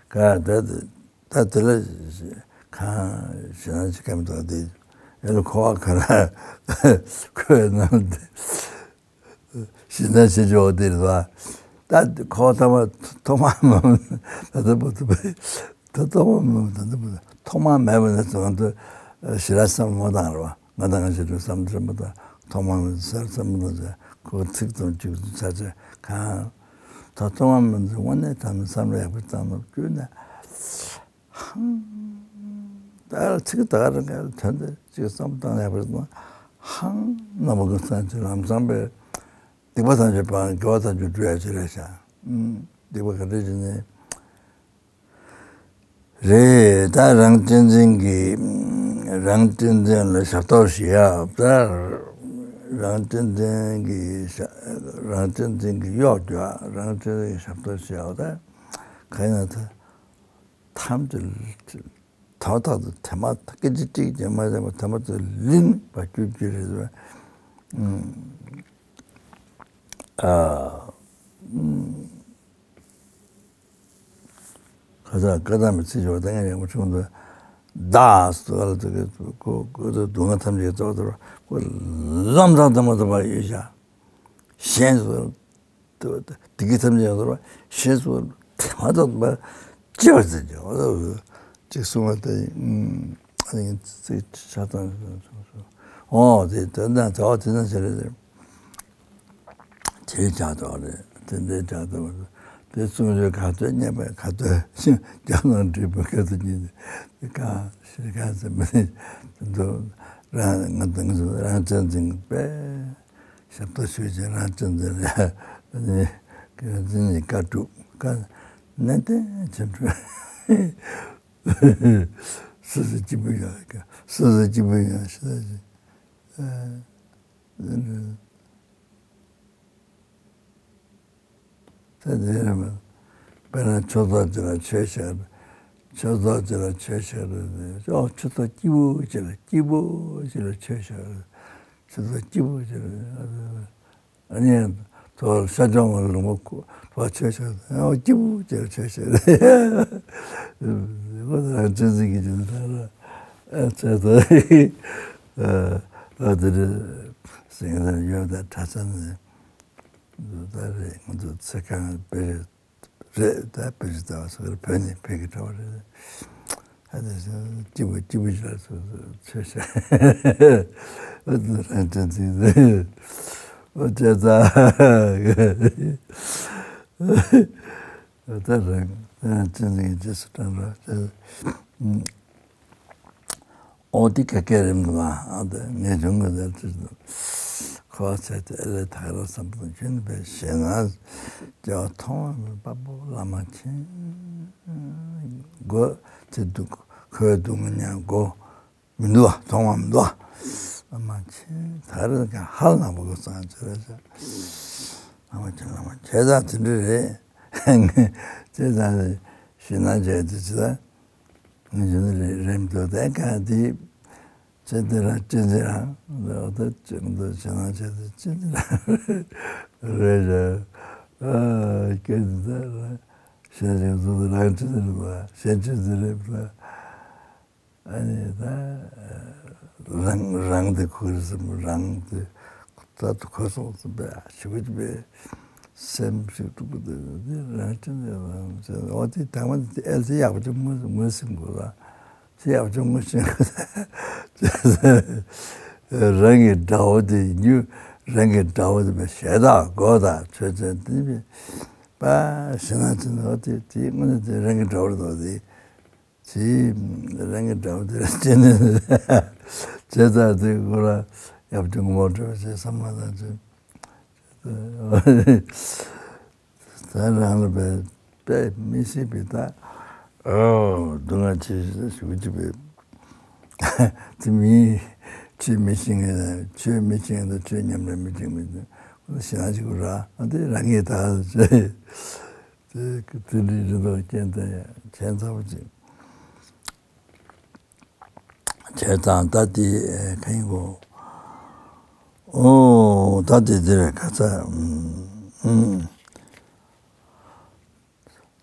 ག་ད་ད་དེ་ལ་གང་ཞེ་ན་ཅི་ཀམ་དང་དེ་ཡ་ལ་ཁོ་བ་ག་ར་ཁོའི་ནང་དེ་ཞེ་ན་ཞེ་ཇོ་དེ་རེད་བ། ད་ཁོ་ཐོག་མ་ཐོག་མ་མ་ད་ད་པོ་ད་པོ་ད་ཐོག་མ་མ་ད་ད་པོ་ཐོག་མ་མེད་པ་ནས་ང་ཚོ་ཞེ་ན་བསམ་བློ་བཏང་རེད་བ། ང་དང་ང་ཞིག་ཏུ་བསམ་བློ་མ་བཏང་ཐོག་མ་མི་ཟེར་བསམ་བློ་བཏང་ཁོ་ཚིག་དང་གཅིག་ཏུ་ཆ་ཆ་གང་ད་ཐོག་མ་མི་འཛིན་དངོས་གནས་དྲང་གནས་བསམ་བློ་ཡག་པོ་བཏང་ནོ་བསྐྱུར་ན་ཧང་ད་ཚིག་ད་ག་རང་ག་དོན་དེ་གཅིག་བསམ་བློ་བཏང་ཡག་པོ་བཏང་ཧང་རྣམ་པ་ཀུན་སངས་རྒྱས་ལམ་བཟང་པའི་སྡིག་པ་ཐམས་ཅད་སྤང་དགེ་བ་ཐམས་ཅད་སྒྲུབ་ཡག་ཅིག་རེད་ཤག་སྡིག་པ་ག་འདྲ་ཅིག་ནས། རེད་ད་རང་གཅེས་འཛིན་གྱི་རང་གཅེས་འཛིན་ལ་ཞབས་ཏོག་ཞུ་ཡག་ད་རང་གཅེས་འཛིན་གྱི་ཞབས་རང་གཅེས་འཛིན་གྱི་གཡོག་རྒྱུག་རང་གཅེས་འཛིན་གྱི་ཞབས་ཏོག་ཞུ་ཡག་ད་ག་ཡིན་ན་ད་ཐམས་ཅད་དོ་ཐག་ཏུ་དེ་མ་སྐད་ཆ་གཅིག་ཀྱང་མ་བྱས་པ་དེ་མ་ཚོ་ལིན་པ་རྒྱུ་རྒྱུ་རེད་ཟེར་བ། ཨ། ཁ་སང་བཀའ་གདམས་པའི་ཚེ་ཞོག་ལྟ་ངན་ཡག་པོ་བྱུང་འདུག་བདག་སོགས་ལ་དུ་གི་ཁོ་ཁོ་ཚོ་སྡུག་བསྔལ་ཐམས་ཅད་རྫོགས་ཐུབ་པ་ཁོ་ལམ་སང་དམ་པ་དམ་པ་ཡོད་ཤག་གཞན་སོགས་དུ་བདེ་སྐྱིད་ཐམས་ཅད་ཡོང་ཐུབ་པ་གཞན་སོགས་དམ་པ་དམ་པ་ཅི་བ་ཟེར་གྱི་འོ་ད་ཅིག་གསུང་བ་ལྟ་ཡིན། ཨ་ནི་ཚིག་ཆ་ཚང་སོང་སོང་སོང་། ཨོ་དེ་དོན་དག་དེ་བ་དེ་ན་ཟེར་རེད། དེ་ལས་ཆགས་འགྲོ་བ་རེད། དེ་འདྲའི་ཆགས་འགྲོ་བ་རེད། དེ་གསུང་ཆོས་ག་ཚོད་བརྙས་པ་ག་ཚོད་རྒྱ་ནང་འདྲིས་པ་ག་ཚོད་ཉིད་དེ་གང་ཤེས་གང་ཟེར་མི་ནི་དེ་ཚོ་རང་ང་དང་ཚོ་རང་བཙན་འཛིན་པས་ཞབས་ཏོག་ཞུ་བྱེད་རང་བཙན་འཛིན་ལ་ནི་གང་འཛིན་ནི་བཀའ་སྒྲུབ་བཀའ་ནན་ཏན་བྱེད་འགྲོ། སུ་སུ་གཅིག་པུ་ཡང་སུ་སུ་གཅིག་པུ་ཡང་ཤེས་ད་ཅི། ད་དེ་རེད་མ། དཔེར་ན་ཆོས་ཚོགས་ཅིག་ལ་ཆོས་བཤད། ཆོས་ཚོགས་ཅིག་ལ་ཆོས་བཤད་རེད། ཨོ་ཆོས་ཚོགས་སྐྱིད་པོ་ཅིག་ལ་སྐྱིད་པོ་ཅིག་ལ་ཆོས་བཤད་རེད། ཆོས་ཚོགས་སྐྱིད་པོ་ཅིག་ལ། ཨ་ནི་ཐོག་ཤར་ལྗང་བ་ལུང་པ་ཁོ་ཐོག་ཆོས་བཤད་ཨོ་སྐྱིད་པོ་ཅིག་ལ་ཆོས་བཤད་རེད། ཨོ་ད་ཆོས་ཚིག་གི་ཅིག་ད་ལ་ཨ་ཆོས་ཚོགས་ཨ་དེ་རེད། སེང་ས་ཡོད་ད་གྲྭ་ཚང་ནས། ད་རེས་ང་ཚོ་ཚེ་གང་བེད་རེད་ད་བེད་ད་བ་སོགས་བོད་ནས་བེད་ཀྱི་གྲྭ་བ་རེད། ཨ་ནི་སྐྱིད་པོ་སྐྱིད་པོ་ཞིག་ལ་སོ་སོ་ཆོས་བཤད། ཨ་ནི་རང་བཙན་ཚིག་ཨོ་ཅེ་ཙ་ད་རང་རང་བཙན་ཚིག་རྗེས་སུ་འབྲང་རོགས། ཨོ་དེ་ག་གེ་རེད་འདུག་ཨ། ཨ་དེ་ངས་བྱུང་གི་རེད་ཅེས་ཁོ་བ་ཚད་དེ་ཨེ་ལས་ཐག་རང་བསམ་པ་དང་རྒྱུན་པའི་ཞེ་ན་སྐྱེ་བ་ཐོག་མ་མེད་པ་པོ་བླ་མ་མཁྱེན་དགོས་ཚེ་འདུག་ཁོའི་སྡུག་བསྔལ་མྱང་དགོས་མི་འདུག་ཨ། ཐོག་མ་མི་འདུག་ཨ། ཨ་མ་ཆེ་ད་རེས་ཀྱང་ཧ་ལས་པ་གོ་སང་ཆེ་རེད་ཟེར། ཨ་མ་ཆེ་ཨ་མ་ཆེ་ད་དེ་འདྲ་རེད། ཁྱེད་ཚང་ཞེ་ན་བྱས་དེ་ཅི་ད་ང་ཞེ་ན་རེད་རེད་འདུག་དེ་ག་དེ་ཅི་དེ་ར་ཅི་དེ་ར་འོ་ད་ཅི་འདུག་ཞེ་ན་བྱས་དེ་ཅི་དེ་ར་རེད་རེད། ཨ་སྐད་དེ་ད་ར་ཞེ་ན་ཅི་འདུག་རང་ཅི་དེ་རེད་པ་ཞེ་ཅི་དེ་རེད་པ། ཨ་ནི་ད་རང་རང་དེ་ཁོ་རེ་སེམས་རང་དེ་ད་དུ་ཁོ་སོང་ཙམ་པས་ཞུ་གི་པས་སེམས་ཤིག་ཏུ་ཀུ་དེ་དེ་རང་ཅི་འདྲ་རང་ཅི་འོ་དེ་དང་མ་དེ་ཨེལ་ཙི་ཡག་པོ་ཅིག་ངོས་ངོས་ཟིན་དགོས་ལ་དེ་ཡག་པོ་ཅིག་ངོས་ཟིན་དགོས་ལ། རང་གི་དགྲ་བོ་དེ་ཉུ་རང་གི་དགྲ་བོ་དེ་པས་ཞེ་དྲག་དགོས་ད་ཆོས་ཅན་དེ་པས་པ་ཞེ་ན་ཅི་འོ་དེ་དེ་དངོས་གནས་དེ་རང་གི་དགྲ་བོ་རེད་དོ་དེ། དེ་རང་གི་དགྲ་བོ་དེ་ལ་བརྟེན་ནས་བྱས་ཙང་དེ་ཁོ་ལ་ཡབ་ཀྱི་ངོ་བོ་སྤྲོད་པ་བྱས་བསམ་བློ་བཏང་བྱས། ད་རང་ལ་དཔེ་དཔེ་མི་སྲིད་པའི་ད་ཨོ་སྡུག་བསྔལ་ཆེ་ཞེས་ཞུ་གི་བྱས་པས། དེ་མིན་ཆོས་མི་ཤེས་མཁན་ཆོས་མི་ཤེས་མཁན་དང་ཆོས་ཉམས་ལེན་མི་བྱེད་མཁན་དེ་ཞེ་ན་ཅིག་ར་ཨ་དེ་རང་གིས་ད་བྱས། དེ་དེ་འདྲའི་རི་དྭགས་རྐྱེན་དེ་ཁྱད་མཚར་པོ་ཅིག་བྱས་ཙང་ད་དེ་ག་ཡིན་གོ་ཨོ་ད་དེ་དེ་རེད་ཁ་ཚ་ཨུམ་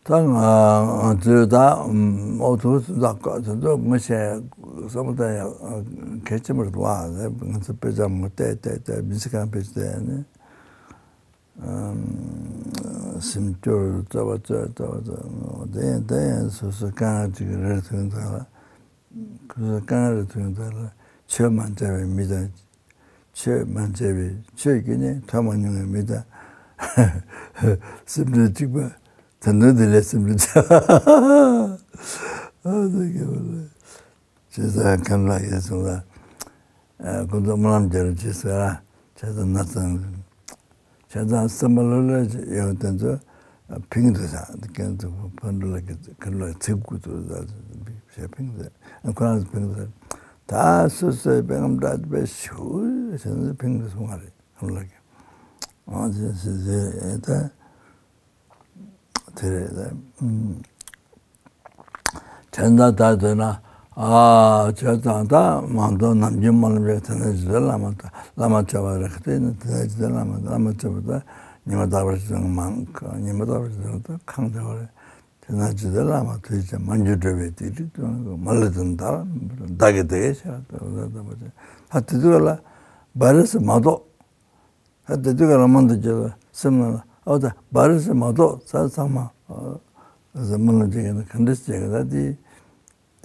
ད་ང་ང་ཚོས་ད་ཨོ་ཐུག་སུ་ད་ཀ་ཚོད་ཚོད་ངོ་ཤེས་བསམ་བློ་བཏང་ཡག་གལ་ཆེན་པོ་རེད་བ་ང་ཚོ་དཔེ་ཆ་མོ་བལྟས་བལྟས་བལྟས་མི་ཚེ་གང་ཕེབས་བལྟས་ནས། སེམས་སྐྱོ་རུ་རྩ་བ་རྩ་རྩ་བ་རྩ་དེ་ཡང་དེ་ཡང་སོ་སོ་རྐང་ཅིག་རེ་ཐོན་ད་ལ་སོ་སོ་རྐང་རེ་ཐོན་ད་ལ་ཆོས་མ་འཆར་བའི་མི་དང་ཆོས་མ་འཆར་བའི་ཆོས་ཀྱི་ནི་ཐོས་མ་མྱོང་བའི་མི་དང་སེམས་ཁྲལ་གཅིག་པ་ད་ནུ་དེ་ལས་སེམས་ཁྲལ་ཆགས་ཨ་ད་ག་བ་ལ། བྱས་ཙང་མཁན་ལགས་ཡིན་སོང་ལ། ཁོ་ཚོ་སྨོན་ལམ་རྒྱག་རོགས་བྱེད་ཟེར་ཨ། བྱས་ཙང་ན་ཚང་། བྱས་ཙང་སེམས་པ་ལྷོད་ལྷོད་ཡོང་དེ་ཚོ་ཕིང་དུ་ས་ཁན་ཚོ་ཕན་འགྲོ་ལ་གི་ཁན་ལ་ཚིག་དགུ་ཚོ་ཟ་ཞེས་ཕིང་དུ་ཁོ་རང་ཚོ་ཕིང་དུ་ད་སོ་སོའི་པད་ཁམས་འདྲ་པའི་ཞུ་ཟེར་ནས་ཕིང་དུ་སོང་བ་རེད་ཁོ་ལ་གི་ཨང་ཟེར་ཟེར་ཟེར་ད། དེ་རེད་ད། དྲན་ད་ད་དེ་ན་ཨ་བྱས་ཙང་ད་མ་གཏོགས་ནམ་རྒྱུན་སྨོན་ལམ་རེད་དེ་ན་ཇི་ལྟར་བླ་མ་བླ་མ་བྱ་བ་རེད་དེ་ན་དེ་ན་ཇི་ལྟར་བླ་མ་བླ་མ་བྱ་བ་ད་ཉི་མ་རྟག་པར་ཞིག་མང་ཉི་མ་རྟག་པར་ཞིག་ད་ཁང་བྱ་བ་རེད་དེ་ན་ཇི་ལྟར་བླ་མ་དུས་ཀྱང་མ་འགྱུར་འགྲོ་བའི་དེ་རིགས་དུ་མ་ལུས་དུ་ད་བདག་གི་དེ་ཤ་ད་ད་ད་ད་དེ་དུས་ལ་བ་རེ་སུ་མ་གཏོགས། ད་དེ་དུས་ཀ་རང་མ་འདུག་ཅེས་སེམས་ནང་ལ་ཨོ་ད་བ་རི་སེ་མ་གཏོགས་ས་ཚང་མ་ཟེར་མི་ལ་བྱེད་ཀྱི་ན་ག་འདྲ་བྱེད་ཀྱི་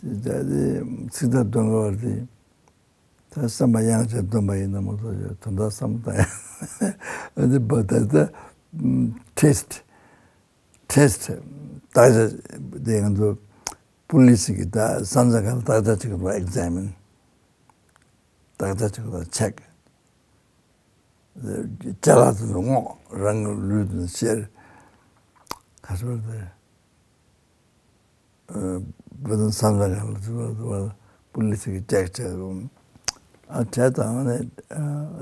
ད་དེ་དེ་ད་དེ་ཚིག་ཐག་གཏོང་གི་བར་དེ་ད་བསམ་པ་དབྱངས་ཅན་སྟོན་པ་ཡིན་ན་མ་གཏོགས་ཡོད་དོན་དག་བསམ་བློ་བཏང་ཡ་ཨ་དེ་བ་ད་ད་ཊེ་སི་ཊི་ཊེ་སི་ཊི་བརྟག་དཔྱད་དེ་ང་ཚོ་པུ་ལི་སི་གི་ད་ས་མཚམས་ཁང་ལ་བརྟག་དཔྱད་བྱེད་ཀྱི་འདུག་ཨེག་ཛ་མིན་བརྟག་དཔྱད་བྱེད་ཀྱི་འདུག་ཆེག་ཅ་ལག་དེ་ཚོ་སྔོག་རང་གི་ལུས་དེ་ཚོ་བཤེར། ག་ཚོད་དེ། བུ་དང་ས་མཚམས་ཁང་ལ་ཚུར་ལ་པུ་ལི་སི་གིས་ཅེག་བྱས་རུང་། ཨ་བྱས་ཙང་ནས་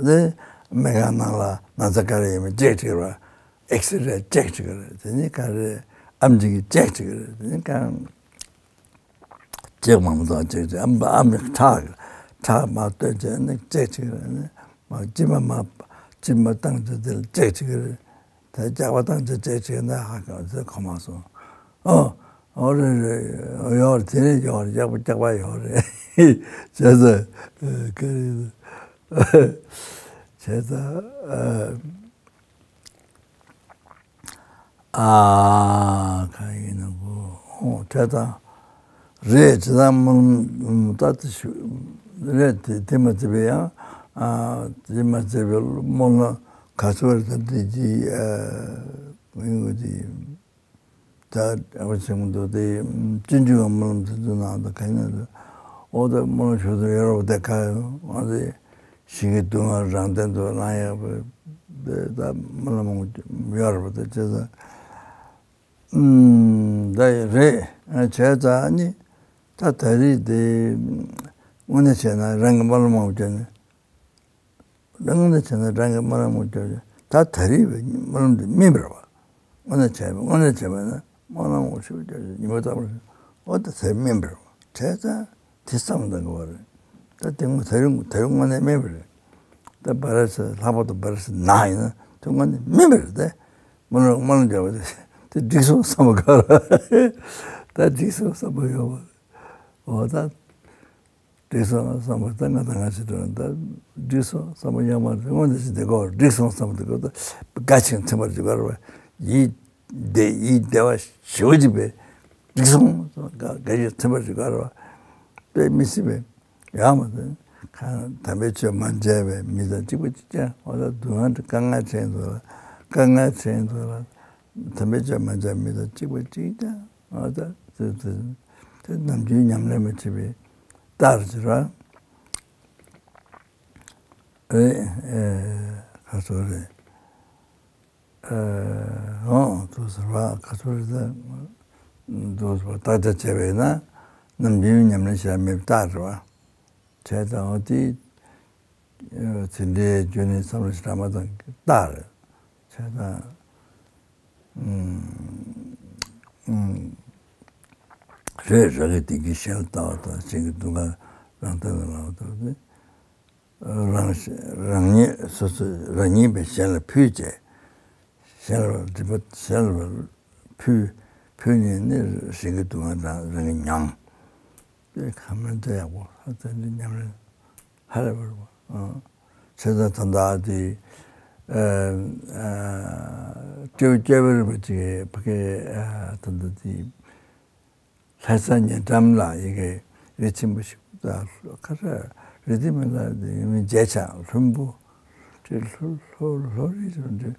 དེ་སྨན་ཁང་ནང་ལ་ན་ཚ་ག་རེ་ཡོད་མེད་ཅེག་བྱེད་ར། ཨེག་སི་རེ་ཅེག་བྱེད་ཀྱི་རེད་དེ་ནི་ག་རེ་ཨམ་ཆི་གིས་ཅེག་བྱེད་ཀྱི་རེད་དེ་ནི་གང་། ཅེག་མང་པོ་དང་ཅེག་ཅེག་ཨམ་ཨམ་ཁྲག་ཁྲག་མ་བཏོན་བྱས་ནས་ཅེག་བྱེད་ཀྱི་རེད་ནས་མ་མཆིལ་མ་མ་མཆིལ་མ་བཏང་བྱས་དེ་ལ་ཅེག་བྱེད་ཀྱི་རེད། ད་སྐྱག་པ་བཏང་བྱས་ཅེག་བྱེད་ན་ཧ་གོ་ཚེ་གོ་མ་སོང་། ཨོ་ཨོ་རེད་རེད་ཡོད་རེད་དེ་རེད་ཡོད་རེད་སྐྱག་པ་སྐྱག་པ་ཡོད་རེད་བྱས་ཙང་ག་རེ་བྱས་ཙང་། ཨ་གང་ཡིན་ན་གོ་ཧོ་བྲེལ་དང་རེད་ཇི་ལྟར་མ་ལྟ་དེ་ཞུ་རེད་དེ་དེ་མ་བརྩིས་པའི་ཡང་ཨ་དེ་མ་བརྩིས་པའི་སྨོན་ལམ་ག་ཚོད་རེད་ད་དེ་ཅི་ཨ་ཡིན་གོ་དེ་ད་ཨ་བ་ཆེན་མོ་འདུག་དེ་སྤྱོད་འཇུག་གི་སྨོན་ལམ་དེ་ཚོ་ནང་དུ་ག་ཡིན་ན་འོ་ད་སྨོན་ལམ་ཞུ་དུ་ཡོད་རེད་པ་དེ་ག་ཡོད་ང་དེ། ཞིང་གི་སྡུག་བསྔལ་རང་སྟེང་དུ་ལང་ཡག་པོ་དེ་ད་རྨི་ལམ་ཡོད་རེད་པ་དེ་བྱས་ཙང་། ཨུམ་ད་ཡི་རེད་བྱས་ཙང་ནི་ད་ད་རེས་དེ་དངོས་གནས་བྱས་ན་རང་གི་རྨི་ལམ་བྱས་ནས་ དངོས་གནས་བྱས་ན་རང་གི་སྨོན་ལམ་སྐྱོར་ད་ད་རེས་པའི་སྨོན་ལམ་དེ་སྨིན་པར་བ། དངོས་གནས་བྱས་པ་དངོས་གནས་བྱས་པ་ན་སྨོན་ལམ་འོ་ཞིག་སྐྱོར་ཉི་མ་ལྟ་བུར་འོ་ད་ཚེ་སྨིན་པར་བ་བྱས་ཙང་དེ་བསམ་བློ་གཏོང་དགོས་པ་རེད། ད་དེ་དངོས་ད་རེས་ད་རེས་དངོས་གནས་སྨིན་པ་རེད། ད་བར་ས་ལྷག་པར་དུ་བར་ས་ན་ཡིན་ན་དེ་དངོས་གནས་སྨིན་པ་རེད་དེ། སྨོན་ལམ་སྨོན་ལམ་བརྒྱབ་པ་དེ་དེ་འགྲིག་སོང་བསམ་པ་ག་ར་ད་འགྲིག་སོང་བསམ་པ་ཡོད་པ་འོ་ད། འགྲིག་སོང་བསམ་པ་ད་ང་དང་ང་ཞིག་འགྲོ་ན་ད་འགྲིག་སོང་བསམ་པ་ཡང་མ་རེད། སྔོན་དུ་ཞིག་བསྡད་དགོས། འགྲིག་སོང་བསམ་པ་དེ་དགོས་ད་དགའ་ཞིང་ཚིམ་པར་བྱེད་དགོས་རེད་བ། ཡིད་བདེ་ཡིད་བདེ་བ་ཞེ་པོ་ཅིག་པས་འགྲིག་སོང་དགའ་དགའ་ཞིང་ཚིམ་པར་བྱེད་དགོས་རེད་བ། དཔེ་མི་སྲིད་པས་ཡང་མ་རེད། གང་དམ་པའི་ཆོས་མ་མཇལ་བའི་མི་དང་གཅིག་པ་གཅིག་རྐྱང་འོ་ད་སྡུག་བསྔལ་དཀའ་ངལ་ཆེན་འདུག་ལ་དཀའ་ངལ་ཆེན་འདུག་ལ་དམ་པའི་ཆོས་མ་མཇལ་བའི་མི་དང་གཅིག་པ་གཅིག་རྐྱང་འོ་ད་དེ་དེ་དེ་ནམ་རྒྱུན་ཉམས་ལེན་མ་བྱས་པའི། ལྟར་ཟེར་བ། ཨེ་ཨེ་ག་ཚོད་རེད། ཨེ་འོང་དུ་ཟེར་བ་ག་ཚོད་རེད་ད། དུ་ཟེར་བ་བརྟག་དཔྱད་བྱས་པས་ན་ནམ་རྒྱུན་ཉམས་ལེན་བྱས་མེད་པ་ལྟར་ཟེར་བ། བྱས་ཙང་འོ་དེ་ཚེ་འདིའི་རྒྱུ་ནི་བསམ་བློ་ཞིག་བཏང་མ་བཏང་གི་རྟགས་རེད། བྱས་ཙང་ཨུམ་ཨུམ་རེད། རང་གི་བདེ་སྐྱིད་གཞན་ལ་ལྟ་བ་དང་གཞན་གྱི་སྡུག་བསྔལ་རང་སྟེང་ལ་ལྟ་བ་དང་ནི་རང་རང་ཉིད་སོ་སོ་རང་ཉིད་པའི་གཞན་ལ་ཕུལ་བྱས། གཞན་ལ་སྒྲིབ་པ་གཞན་ལ་ཕུལ་ཕུལ་ནས་ནི་གཞན་གྱི་སྡུག་བསྔལ་དང་རང་གིས་མྱངས། དེ་ག་མེད་དེ་ཡག་པོ་ཧ་ཅང་འདི་ཉམས་ལེན་ཧ་ལས་པར་བྱས་ཙང་ད་ལྟ་དེ་སྐྱེ་བ་སྐྱེ་བ་རིམ་པ་ཅིག་ཕ་གི་ད་ལྟ་དེ་ལྷ་ས་ཉེ་འགྲམ་ལ་ཡི་གེ་རི་ཆེན་པོ་ཞིག་ད་ཁ་ཤས་རི་དེ་མིན་ལ་དེ་མིན་བརྗེད་ཆགས་ལྷུན་པོ། དེ་ལྷོ་ལྷོ་ལྷོ་རི་རེད་འདྲ།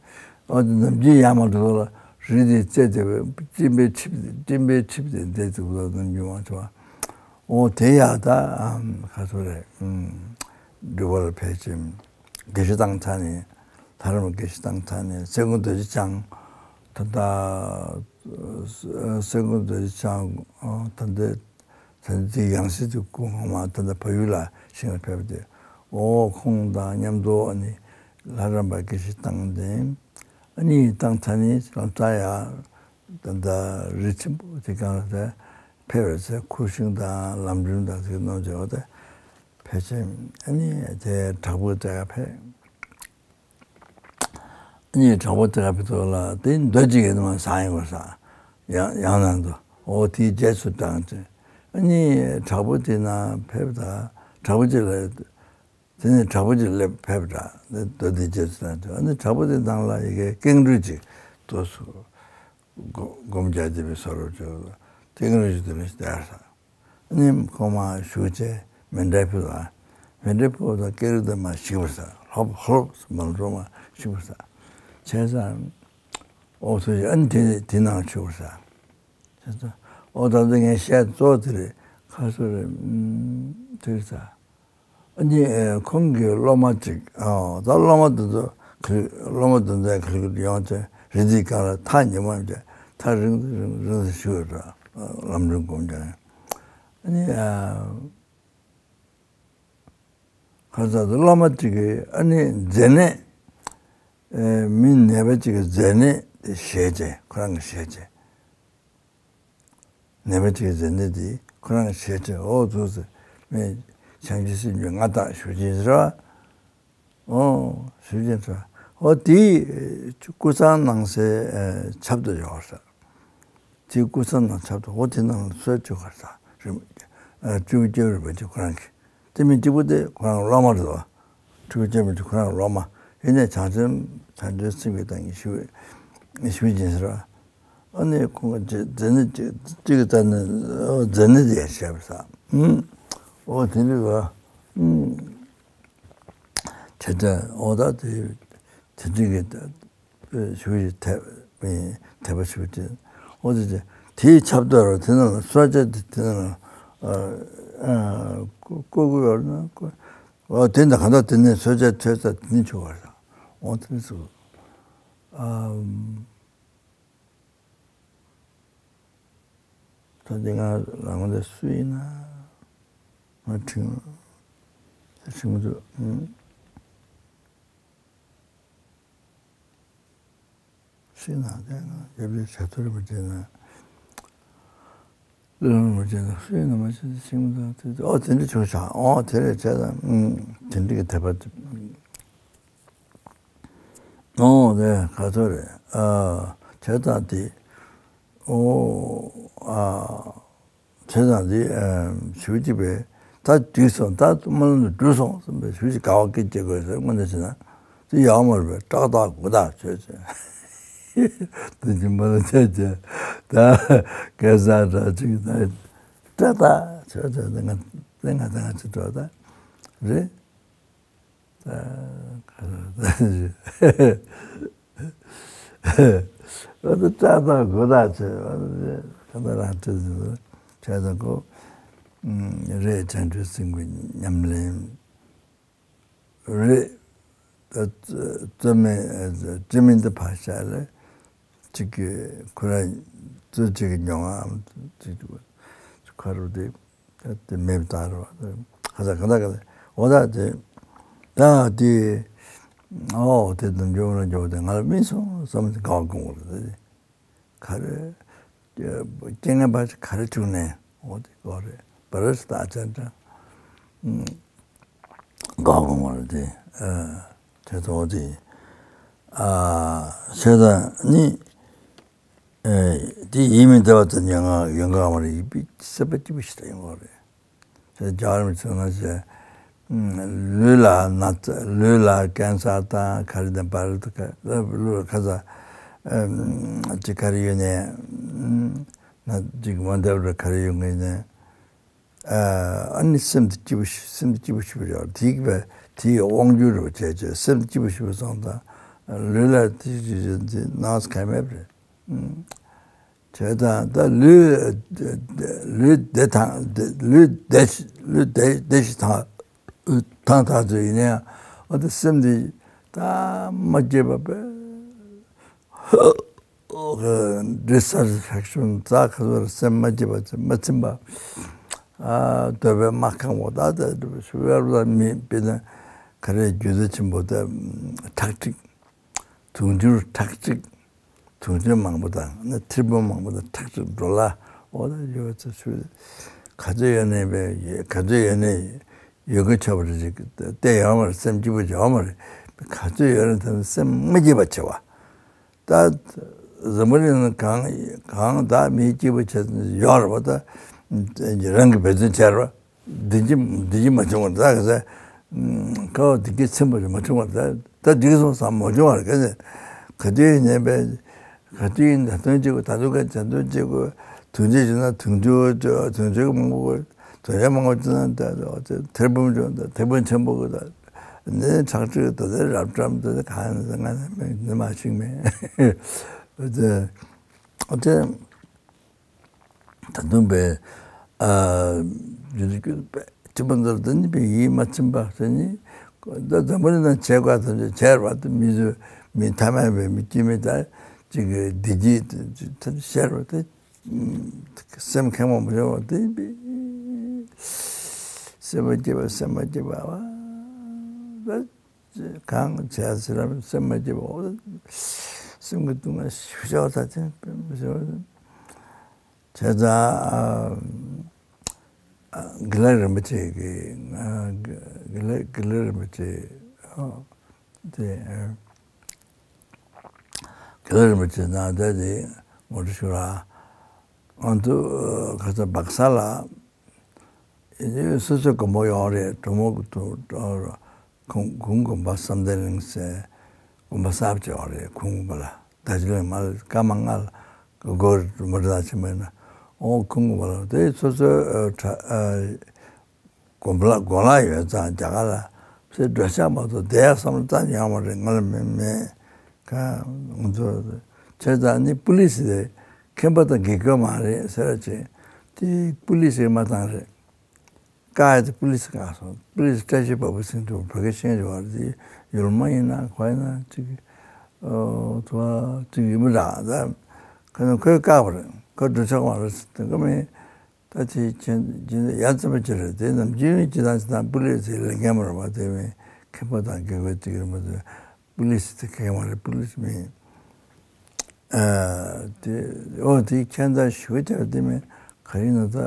ཨ་དེ་ནམ་རྒྱུན་ཡར་མར་འགྲོ་ལ་རི་དེ་རྩེ་དེ་སྤྲིན་པའི་ཁྲིབ་སྤྲིན་པའི་ཁྲིབ་དེ་འདྲ་འདུག་ལ་ནམ་རྒྱུན་མང་ཆེ་བ། ཨོ་དེ་ཡག་ད་ཨམ་ག་ཚོད་རེད། ཨམ་འགྲུལ་པ་ལ་ཕལ་ཆེར་དགེ་བཤེས་བཏང་ཚར་ནས་ད་རུང་དགེ་བཤེས་བཏང་ཚར་ནས་སེ་གོ་རྡོ་རྗེ་འཆང་ད་ལྟ་སེ་གོ་རྡོ་རྗེ་འཆང་ད་ལྟ། ད་ལྟ་དེ་ཡང་སྲིད་དུ་སྐུ་ངོ་མ་ད་ལྟ་བལ་ཡུལ་ལ་ཞིང་ལ་ཕེབས་ཏེ་ཨོ་ཁོང་དང་མཉམ་དུ་ཨ་ནི་ལྷ་རམས་པ་དགེ་བཤེས་བཏང་སྟེ་ཨ་ནི་བཏང་ཚར་ནས་ལམ་སང་ཡང་ད་ལྟ་རི་ཆེན་པོ་དེ་སྒང་ལ་ཕེབས་པའི་ཚེ་ཁུར་ཤིང་དང་ལམ་རིམ་དང་དེ་གནང་བྱས་པ་དེ་ཕལ་ཆེར་ཨ་ནི་དེ་དྲག་པོའི་གྲས་ཀ་ཕེབས། གཉིས་དྲག་པོ་དེ་ག་ཕི་ཐོག་ལ་དེ་མདོ་གཅིག་གི་ནང་བཟང་ཡོད་ས། ཡང་ཡང་ནང་དུ་འོ་དེའི་རྗེས་སུ་འབྲངས་ཏེ། གཉིས་དྲག་པོ་དེ་ན་ཕེབས་ད་དྲག་པོ་གཅིག་ལ་དེ་ནས་དྲག་པོ་གཅིག་སླེབས་ཕེབས་ད་དེ་མདོ་དེའི་རྗེས་སུ་འབྲངས་ཏེ་ཨ་ནི་དྲག་པོ་དེ་ནང་ལ་ཡི་གེ་ཀེང་རུས་གཅིག་ཏུ་སུ་སྒོམ་རྒྱག་བསྡད་པའི་བཟོ་འདྲ་བྱུང་། ཀེང་རུས་གཅིག་དེ་ལ་བསྡད་ས། ཨ་ནི་ཁོ་མར་བཞུགས་བྱས་མཎྜལ་ཕུལ་བ། མཎྜལ་ཕུལ་བ་དང་ཀེང་རུས་དེ་མར་བཤིག་པར་ཟ། ལྷོབ་ལྷོབ་མར་འགྲོ་མར་བཤིག་པར་ཟ། བྱས་ཙང་ཨོ་ཐུགས་རྗེ་ཨ་ནི་དེ་དེ་ནང་བཤིག་པར་ཟ། བྱས་ཙང་ཨོ་ད་ལྟ་ངས་བཤད་གཙོ་བོ་དེ་རེད། ཁ་སོ་རེད། ཨུམ་དེ་རེད་ཟ། ཨ་ནི་ཨེ་ཁོང་གི་སློབ་མ་ཅིག་ཨོ་ད་སློབ་མ་དེ་ཚོ་ག་སློབ་མ་དེ་ཚོ་ག་ལེར་ཡོང་བྱས་རི་དེའི་སྒང་ལ་ཐག་ཉེ་མོ་བྱས་ཐག་རིང་རིང་རིང་དུ་བཤིག་ཡོད་ར། ལམ་རིམ་སྒོམ་རྒྱག་ཡང་། ཨ་ནི་ཨ་ཁ་སང་དུ་སློབ་མ་གཅིག་གིས་ཨ་ནི་མཛེ་ནད། ཨེ་མི་ནད་པ་གཅིག་གི་མཛེ་ནད་དེ་བཞེས་བྱས་ཁོ་རང་གིས་བཞེས་བྱས། ནད་པ་གཅིག་གི་མཛེ་ནད་དེ་ཁོ་རང་གིས་བཞེས་བྱས་འོ་ཐུགས་སུ་མི་བྱང་ཆུབ་སེམས་ཀྱི་མངའ་བདག་ཞུ་ཅེས་ཟེར་བ། ཨོ་ཞུ་ཅེས་ཟེར་བ། འོ་དེའི་ཀུ་སང་ནང་སའི་ཨེ་ཆབ་ཏོ་ཡོད་ཟེར། དེའི་ཀུ་སང་ནང་ཆབ་ཏོ་འོ་དེ་ནང་ལ་གསོལ་བཅུག་གར་ས་རིམ་ཨ་སྤྲུལ་སྐྱོབ་རིན་པོ་ཆེ་ཁོ་རང་གིས་དེ་མིན་སྤྲུལ་སྐུ་དེ་ཁོ་རང་སློབ་མ་རེད་དོ། སྤྲུལ་སྐུ་སྐྱོབ་རིན་པོ་ཆེ་ཁོ་རང་སློབ་མ་ཡིན་ནས་བྱང་སེམས་བྱང་ཆུབ་སེམས་ཀྱི་བདག་ཉིད་ཞུ་ཞུ་ཅེས་ཟེར་བ། ཨ་ནི་ཁོང་གི་མཛེ་ནད་ཅིག་ཅིག་གི་རྩ་ནས་མཛེ་ནད་དེ་ཡང་བཤད་པ་ས། ཨུམ། འོ་དེ་འདྲ་བ། ཨུམ། དེ་འདྲ་འོ་ད་དེ་དེ་འདྲ་གི་ཞུ་ཡི་དད་མི་དད་པ་ཞུ་དེ་འོ་དེ་དེ་དེའི་ཆབ་ཏོ་ར་དེ་ནང་ལ་གསོལ་ཇ་དེ་དེ་ནང་ལ་ཨ་ཨ་བསྐོ་བསྐོ་གི་ཡོད་ན་བསྐོ་འོ་དེ་འདྲ་གང་ལྟར་དེ་ནས་གསོལ་ཇ་ཐོས་ས་དེ་ནས་བྱུང་བ་ར་འོ་དེ་ཚོ་ཨ། ད་དེ་ང་རང་དེ་སུ་ཡིན་ན་ང་དྲིན་དྲིན་མི་འདུག་ཨུམ། དེ་ན་དེ་ན་ཞབས་ཕྱི་བྱ་ཐུབ་རེད་པ། དེ་ན་བློན་མ་བྱས་ན་སུས་ན་མ་བྱས་ན་ཤིང་མ་དང་དེ་ཨོ་དེ་འདྲ་བྱུང་ཤག་ཨོ་དེ་རེད་བྱས་ཙང་ཨུམ་དེ་འདྲ་གི་དད་པ་དེ། ཨོ་དེ་ག་ཚོད་རེད། ཨ་བྱས་ཙང་དེ་ཨོ་ཨ། བྱས་ཙང་འདི་ཞུ་གཅིག་པས་ད་འགྲིག་སོང་། ད་སྨོན་ལམ་འགྲུབ་སོང་བསམ་པའི་ཞུ་གཅིག་དགའ་བ་སྐད་སྐྱེ་དགོས་ཟེར། དངོས་གནས་བྱས་ན་དེ་ཡག་མ་རེད་པས། ཏག་ཏག་དགུ་ཏག་བྱས་ཚེ་དེ་ཅི་མ་ལ་བྱས་བྱས་ད་གེ་སར་འདྲ་ཅིག་ད་ཏག་ཏག་བྱས་ཚེ་ང་ང་ང་ཅི་འགྲོ་ད་རེད། ཨ་ད་ལྟ་དགོས་དག་ཆེ་བ་ཁ་ན་རང་ཁྲིད་ཟིན་བྱས་ན་གོ། རེད། བྱང་ཆུབ་སེམས་ཀྱི་ཉམས་ལེན་རེད། ད་རྩོད་མེད་རྩོད་མེད་འདི་ཕར་བཞག་ལ་གཅིག་གི་ཁོ་རང་རྩོད་གཅིག་གི་མྱོང་བའམ་གཅིག་གི་ཁ་རུ་དེ། ད་དེ་མེད་པ་ལྟར་བ། ཁ་ཚ་ག་ད་ག་ད་འོ་ད་དེ། ད་དེ། ཨོ་དེ་དུ་འཇོག་ན་འཇོག་དེ་ང་ལ་སྨིན་སོང་བསམ་དེ་དགའ་བ་སྐོང་བ་རེད། ག་རེ། རྐྱེན་ངན་པ་ག་རེ་བྱུང་ནས་འོ་དེ་གོ་རེད་པ་རེད་ད་ཅན་ཅན། དགའ་བ་སྐོང་བ་རེད་དེ། དེ་ཚོ་དེ། ཤེས་ད་ནི། ཨེ། དེ་ཡིད་མི་བདེ་བ་ཙམ་ཡོང་ཡོང་གི་མ་རེད། ཡིད་པའི་སེམས་པ་སྐྱིད་པོ་ཞིག་ཡོང་གི་རེད། ཞེས་རྒྱ་གར་མི་ཚོ་ན་ཞེས། ལུས་ལ་ན་ཚ་ལུས་ལ་ཀན་སར་དང་ག་རེ་དང་བར་དུ་ལུས་ལ་ཁ་ཚ། ཅི་ག་རེ་ཡོད་ནས། ན་ཅིག་མ་བདེ་བ་ག་རེ་ཡོང་གི་ནས། ཨ་ནི་སེམས་དེ་སྐྱིད་པོ་ཞིག་སེམས་དེ་སྐྱིད་པོ་ཞིག་ཡོད་དེ་གི་བས་དེ་ཡི་དབང་སྒྱུར་རེ་བྱས་བྱས་སེམས་དེ་སྐྱིད་པོ་ཞིག་སོང་ཙང་ལུས་ལ་དེ་ཞིག་དེ་ནགས་ཁ་མེད་པ་རེད། བྱས་ཙང་ད་ལུས་ལུས་བདེ་ཐང་ལུས་བདེ་ལུས་བདེ་བདེ་ཞིག་ཐང་ཐང་ཐག་ཚོད་ཡིན་ན་ཡང་ཨ་ད་སེམས་དེ་ད་མ་སྐྱིད་པ་བས། འདྲི་ས་ཧྲག་ཤུན་རྩ་ཁ་ཟོར་སེམས་མ་སྐྱིད་པ་ཚེ་མ་ཚིམ་པ། ཨ་འདོད་པས་མ་ཁེངས་པ་ད་ལྟ་ཤུ་ཝེར་ལ་མི་དཔེར་ན་ག་རེ་རྒྱུ་ཚ་ཆེན་པོ་ད་ཁྲག་ཁྲིག་དུང་ཕྱུར་ཁྲག་ཁྲིག་དུང་ཕྱུར་མང་པོ་དང་ན་ཐིར་པོ་མང་པོ་དང་ཁྲག་ཁྲིག་འགྲོ་ལ་འོ་ད་ཡོད་ཚེ་ཤུ་ག་ཚོད་ཡོད་ནས་པས་ག་ཚོད་ཡོད་ནས་ཡོད་གི་ཆོག་པ་རེད་ཅིག་བལྟས་ཡོད་མ་རེད། སེམས་སྐྱིད་པོ་བྱེད་ཡོད་མ་རེད། ག་ཚོད་ཡོད་ནས་ད་སེམས་མ་སྐྱིད་པ་བྱེད་བ། ད་འཛམ་བུ་གླིང་ན་གང་གང་ད་མི་སྐྱིད་པོ་བྱེད་ཡོད་རེད་པ། ད་རང་གི་འབད་བརྩོན་བྱས་རེད་པ། བདེ་སྐྱིད་བདེ་སྐྱིད་མ་བྱུང་བར་ད་ག་ས་ཁ་བ་བདེ་སྐྱིད་ཚིམ་པ་རེད་མ་བྱུང་བར་ད་ད་འགྲིག་སོང་བསམ་མ་བྱུང་བར་ག་ནས་ག་དུས་ཡིན་ནའི་པས་ག་དུས་ཡིན་ད་དོན་གཅིག་གོ་ད་དུས་ག་ད་དོན་གཅིག་གོ་དུས་འདི་བྱས་ན་དུས་འདི་དུས་འདི་མང་པོ་གོ་དུས་འདི་མང་པོ་བྱས་ན་ད་ཐེར་འབུམ་བྱུང་ད་ཐེར་འབུམ་ཆེན་པོ་གོ་ད། ནི་ཁྲག་ཁྲིག་ཏུ་དེ་རབ་བཀྲམ་དུ་དེ་གང་ཡང་ང་ནི་མ་ཤིག་མེད། དེ་དེ་ད་དུང་པའི་ཨ་རྒྱུ་རྒྱུ་པའི་ཁྲི་པ་འདིར་དེ་ནི་པའི་ཡིད་མ་ཚིམ་པ་དེ་ནི་ད་འཛམ་བུ་གླིང་ན་བྱེད་དགོས་དང་བྱེད་ར་དེ་མི་བཟོད་མི་ཐ་མལ་པའི་མི་སྐྱིད་མི་ད་ཅིག་གི་བདེ་སྐྱིད་དེ་ཤར་བ་དེ། སེམས་ཁེངས་པ་མ་བྱུང་བ་དེ་སེམས་མ་སྐྱིད་པ་སེམས་མ་སྐྱིད་པ་བ་གང་བྱས་ཟེར་ར་སེམས་མ་སྐྱིད་པ་སེམས་ཀྱི་སྡུག་བསྔལ་ཞིག་བྱ་བ་ད་དེ་བྱས་ཙང་དགེ་ལེགས་རིན་པོ་ཆེ་གི་དགེ་ལེགས་དགེ་ལེགས་རིན་པོ་ཆེ་དེ། དགེ་ལེགས་རིན་པོ་ཆེ་ནང་དེ་དེ་ངོ་སྤྲོད་ཞུ་ར། ང་ཚོ་ཁ་ས་སྦག་ས་ལ་སོ་སོའི་དགོན་པ་ཡོད་རེད། གྲོ་མོ་གི་དུ་ཁུང་ཁུང་དགོན་པ་བསམ་གཏན་གླིང་ཟེར་དགོན་པ་གསར་པ་ཅིག་ཡོད་རེད། ཁུང་དགོན་པ་ལ་ད་ཅི་ལས་མ་སྐར་མ་ལྔ་ལ་སྒོ་མོ་རེ་ལ་ཕྱིན་པ་ཡིན་ན་ཨོ་ཁུང་དགོན་པ་ལ་དེ་སོ་སོའི་དགོན་པ་ལ་དགོན་ལག་ཡོད་ཙང་རྒྱ་གར་ལ་ཚེ་འགྲོ་ཤག་མ་གཏོགས་བསྡད་ཡག་བསམ་བློ་རྩ་ནས་ཡོང་བ་རེད། ང་ལ་མི་མེད་ག་ང་ཚོ་བྱས་ཙང་ནི་པུ་ལི་སི་དེ་མཁན་པ་དང་དགེ་སྐོས་མ་རེད་ཟེར་བ་ཅིག་དེ་པུ་ལི་སི་མ་བཏང་རེད། བཀག་ཡ་དེ་པུ་ལི་སི་བཀག་སོང་། པུ་ལི་སི་བཀྲ་ཤིས་བ་བུ་སིང་དུ་བོད་སྐད་ཤེས་ཀྱི་ཡོད་རེད། དེ་ཡུལ་མ་ཡིན་ན་ག་ཡིན་ན་ཅིག་ཨོ་ཐུ་བ་ཅིག་ཡིན་མི་འདྲ་ད་ཁོ་ཁོས་བཀག་པ་རེད། ཁོ་འགྲོ་ཆོག་མ་རེད་ཟེར་དེ་ཁོ་མི། ད་དེ་ཁྱེད་ཀྱིས་ཡ་མཚན་པ་ཅི་རེད། དེ་རྣམས་རྒྱུན་རིང་སྤྱི་དང་སྤྱི་དང་པུ་ལི་སི་ལས་འགན་མ་རེད་པ། དེ་མིན་མཁན་པ་དང་དགེ་བའི་ཚིག་རེད་མ་གཏོགས་པུ་ལི་སི་དེ་མཁན་མ་རེད། པུ་ལི་སི་མིན། ཨ་དེ་འོ་དེ་ཁྱད་མཚར་ཞུ་བ་བྱ་བ་དེ་མིན་ག་རེ་ཡིན་ན། ད་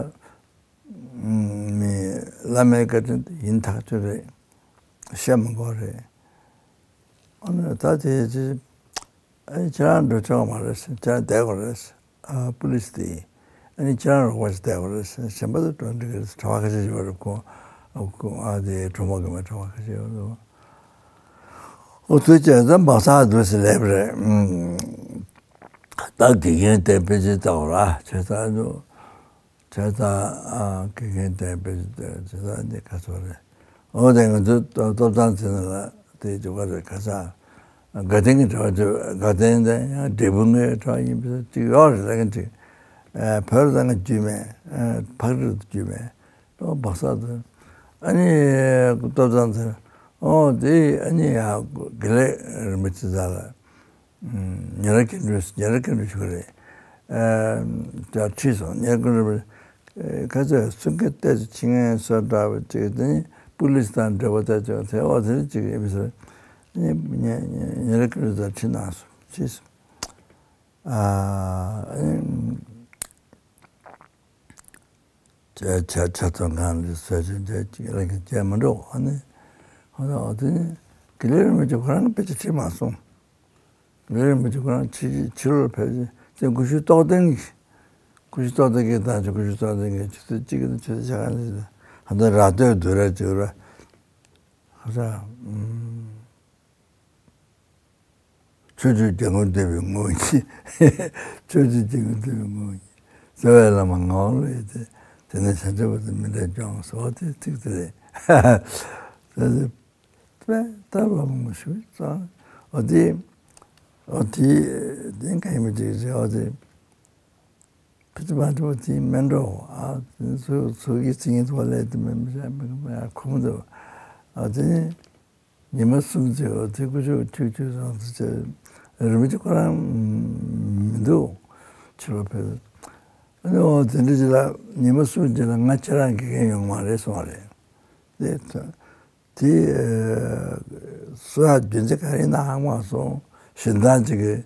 མི་བླ་མའི་བཀའ་དྲིན་ཡིན་ཐག་ཆོད་རེད། བཤད་མི་དགོས་རེད། ཨ་ནི་ད་དེ་ཅི་ཨ་ནི་ཁྱེད་རང་འགྲོ་ཆོག་མ་རེད་ཟེར། ཁྱེད་རང་བསྡད་དགོས་རེད་ཟེར། ཨ་པུ་ལིས་དེ་ཨ་ནི་ཁྱེད་རང་རོགས་པ་ཞིག་བསྡད་དགོས་རེད་ཟེར། གཞན་པ་ཚོ་འགྲོ་འགྲིག་གི་རེད་ཟེར། གྲྭ་པ་ཁ་ཤས་ཤིག་ཡོད་རེད་ཁོ། ཨ་ཁོ་ཨ་དེ་གྲོང་པ་གི་མ་གྲྭ་པ་ཁ་ཤས་ཡོད་རེད། ཨོ་ཐུགས་རྗེ་ཆེ། ད་སྦག་ས་འདུག་ཟེར་ལབ་རེད། ཨུམ། ད་དགེ་རྒན་དེ་དཔེ་ཆ་ལྟ་བ་ར་བྱས་ཙང་འདུག་བྱས་ཙང་ཨ་དགེ་རྒན་དེ་དཔེ་ཆ་ལྟ་བྱས་ཙང་འདི་ག་ཚོད་རེད། ཨོ་དེ་ང་ཚོ་ཏོ་ཏོག་ཙམ་ཚེ་ན་ལ་དེ་འཇོག་པ་རེད། ག་ས་དགའ་ལྡན་གྱི་གྲྭ་པ་ཚོ། དགའ་ལྡན་དེ་ཡང་འབྲས་སྤུངས་གི་གྲྭ་པ་ཡིན་པ་ཅིག་ཡོད་རེད་ལབ་མཁན་ཅིག་ཨ་བོད་ལ་ད་ང་རྒྱུས་མེད། ཨ་ཕག་རི་ལ་རྒྱུས་མེད། ཨོ་སྦག་ས་དེ། ཨ་ནི་ཏོག་ཙམ་ཚེ་ན། ཨོ་དེ་ཨ་ནི་ཡ་དགེ་ལེགས་རིན་པོ་ཆེ་རྩ་ལ། ཉེ་རབས་སྐྱེ་འགྲོ། ཉེ་རབས་སྐྱེ་འགྲོ་ཞིག་རེད། ཨ་ད་ཁྲིད་སོང་། ཉེ་རབས་སྐྱེ་འགྲོ་ག་ཚོད་སུན་ཁ་ཏོག་ཙམ་ཕྱིན་ངན་སོ་འདྲ་བ་ཅིག་དེ་ནི་པུ་ལིས་དང་འབྲེལ་བ་ལྟ་ཅོག་དེ་འོ་དེ་ཅིག་ཡིན་པ་ཟེར། ཉེ་ཉེ་ཉེ་རབས་སྐྱེ་འགྲོ་དང་ཁྲིད་གནང་སོང་། ཁྲིད་སོང་། ཨ་ཨ་ནི། ཆ་ཆ་ཆ་ཚང་གང་ལ་སོ་སོ་འདྲ་ཅིག་ལ་གི་བྱས་མི་འགྲོ། ཨ་ནི་ཧོ་ད་ཨོ་དེ་ནི་དགེ་ལེགས་རིན་པོ་ཆེ་ཁོ་རང་གི་དཔེ་ཆ་ཁྲིད་མ་སོང་། དགེ་ལེགས་རིན་པོ་ཆེ་ཁོ་རང་ཕྱི་ཕྱི་ལོགས་ཕེབས་ཏེ་སྐུ་ཞབས་རྟོགས་ལྡན་གྱིས། སྐུ་ཞབས་རྟོགས་ལྡན་གྱིས་བཏང་ཅིག་སྐུ་ཞབས་རྟོགས་ལྡན་གྱིས་ཆུ་ཚོད་གཅིག་གི་ཆུ་ཚོད་ཆ་གང་ལ་ཧ་ད་ར་སྟོད་དུ་ར་ཅིག་ར་ཧ་ད་ཨུམ། ཆོས་སྤྱོད་རྒྱལ་མགོན་བསྟན་པའི་ངོ་བོ་ཉིད། ཆོས་སྤྱོད་རྒྱལ་མགོན་བསྟན་པའི་ངོ་བོ་ཉིད། རྩ་བའི་བླ་མ་ངག་དབང་བློ་ཡི་སྟེ། དེ་ནས་བྱང་ཆུབ་བར་དུ་མི་འབྲལ་སྐྱོང་ཟེར་བ་དེ་ཚིག་དེ་རེད། དེ་ཚེ་དཔེ་ལྟར་བླ་མ་ངོ་ཤེས་པའི་རྩ། འོ་དེ་འོ་དེ་དེ་ག་ཡིན་མི་དེ་རེད། འོ་དེ་ཕི་ཙི་མ་འགྲོ་དེ་མེད་འགྲོ། ཨ་དེ་ཚོ་ཚོ་གི་ཚིག་ངན་ཐོག་ལས་དེ་མེད་མི་བྱ་མི་གི་མ་ཡ་ཁོམ་འདུག་ཨ་དེ་ནས། ཉི་མ་གསུམ་ཙམ་འོ་དེ་སྐུ་ཞབས་ཁྲིད་ཁྲིད་སོང་ཙང་རིན་པོ་ཆེ་ཁོ་རང་མི་འདུག་ཕྱི་ལོགས་ཕེབས། ཨ་ནི་འོ་དེ་འདྲ་ཅིག་ལ་ཉི་མ་གསུམ་ཅིག་ལ་ང་ཁྱེད་རང་དགེ་རྒན་ཡོང་མ་རེད་གསུངས་པ་རེད། དེ་དེ་སུ་ཡ་རྒྱུ་མཚན་ག་རེ་ཡིན་ན་ཧ་མ་སོང་། གཞན་དག་ཅིག་གིས་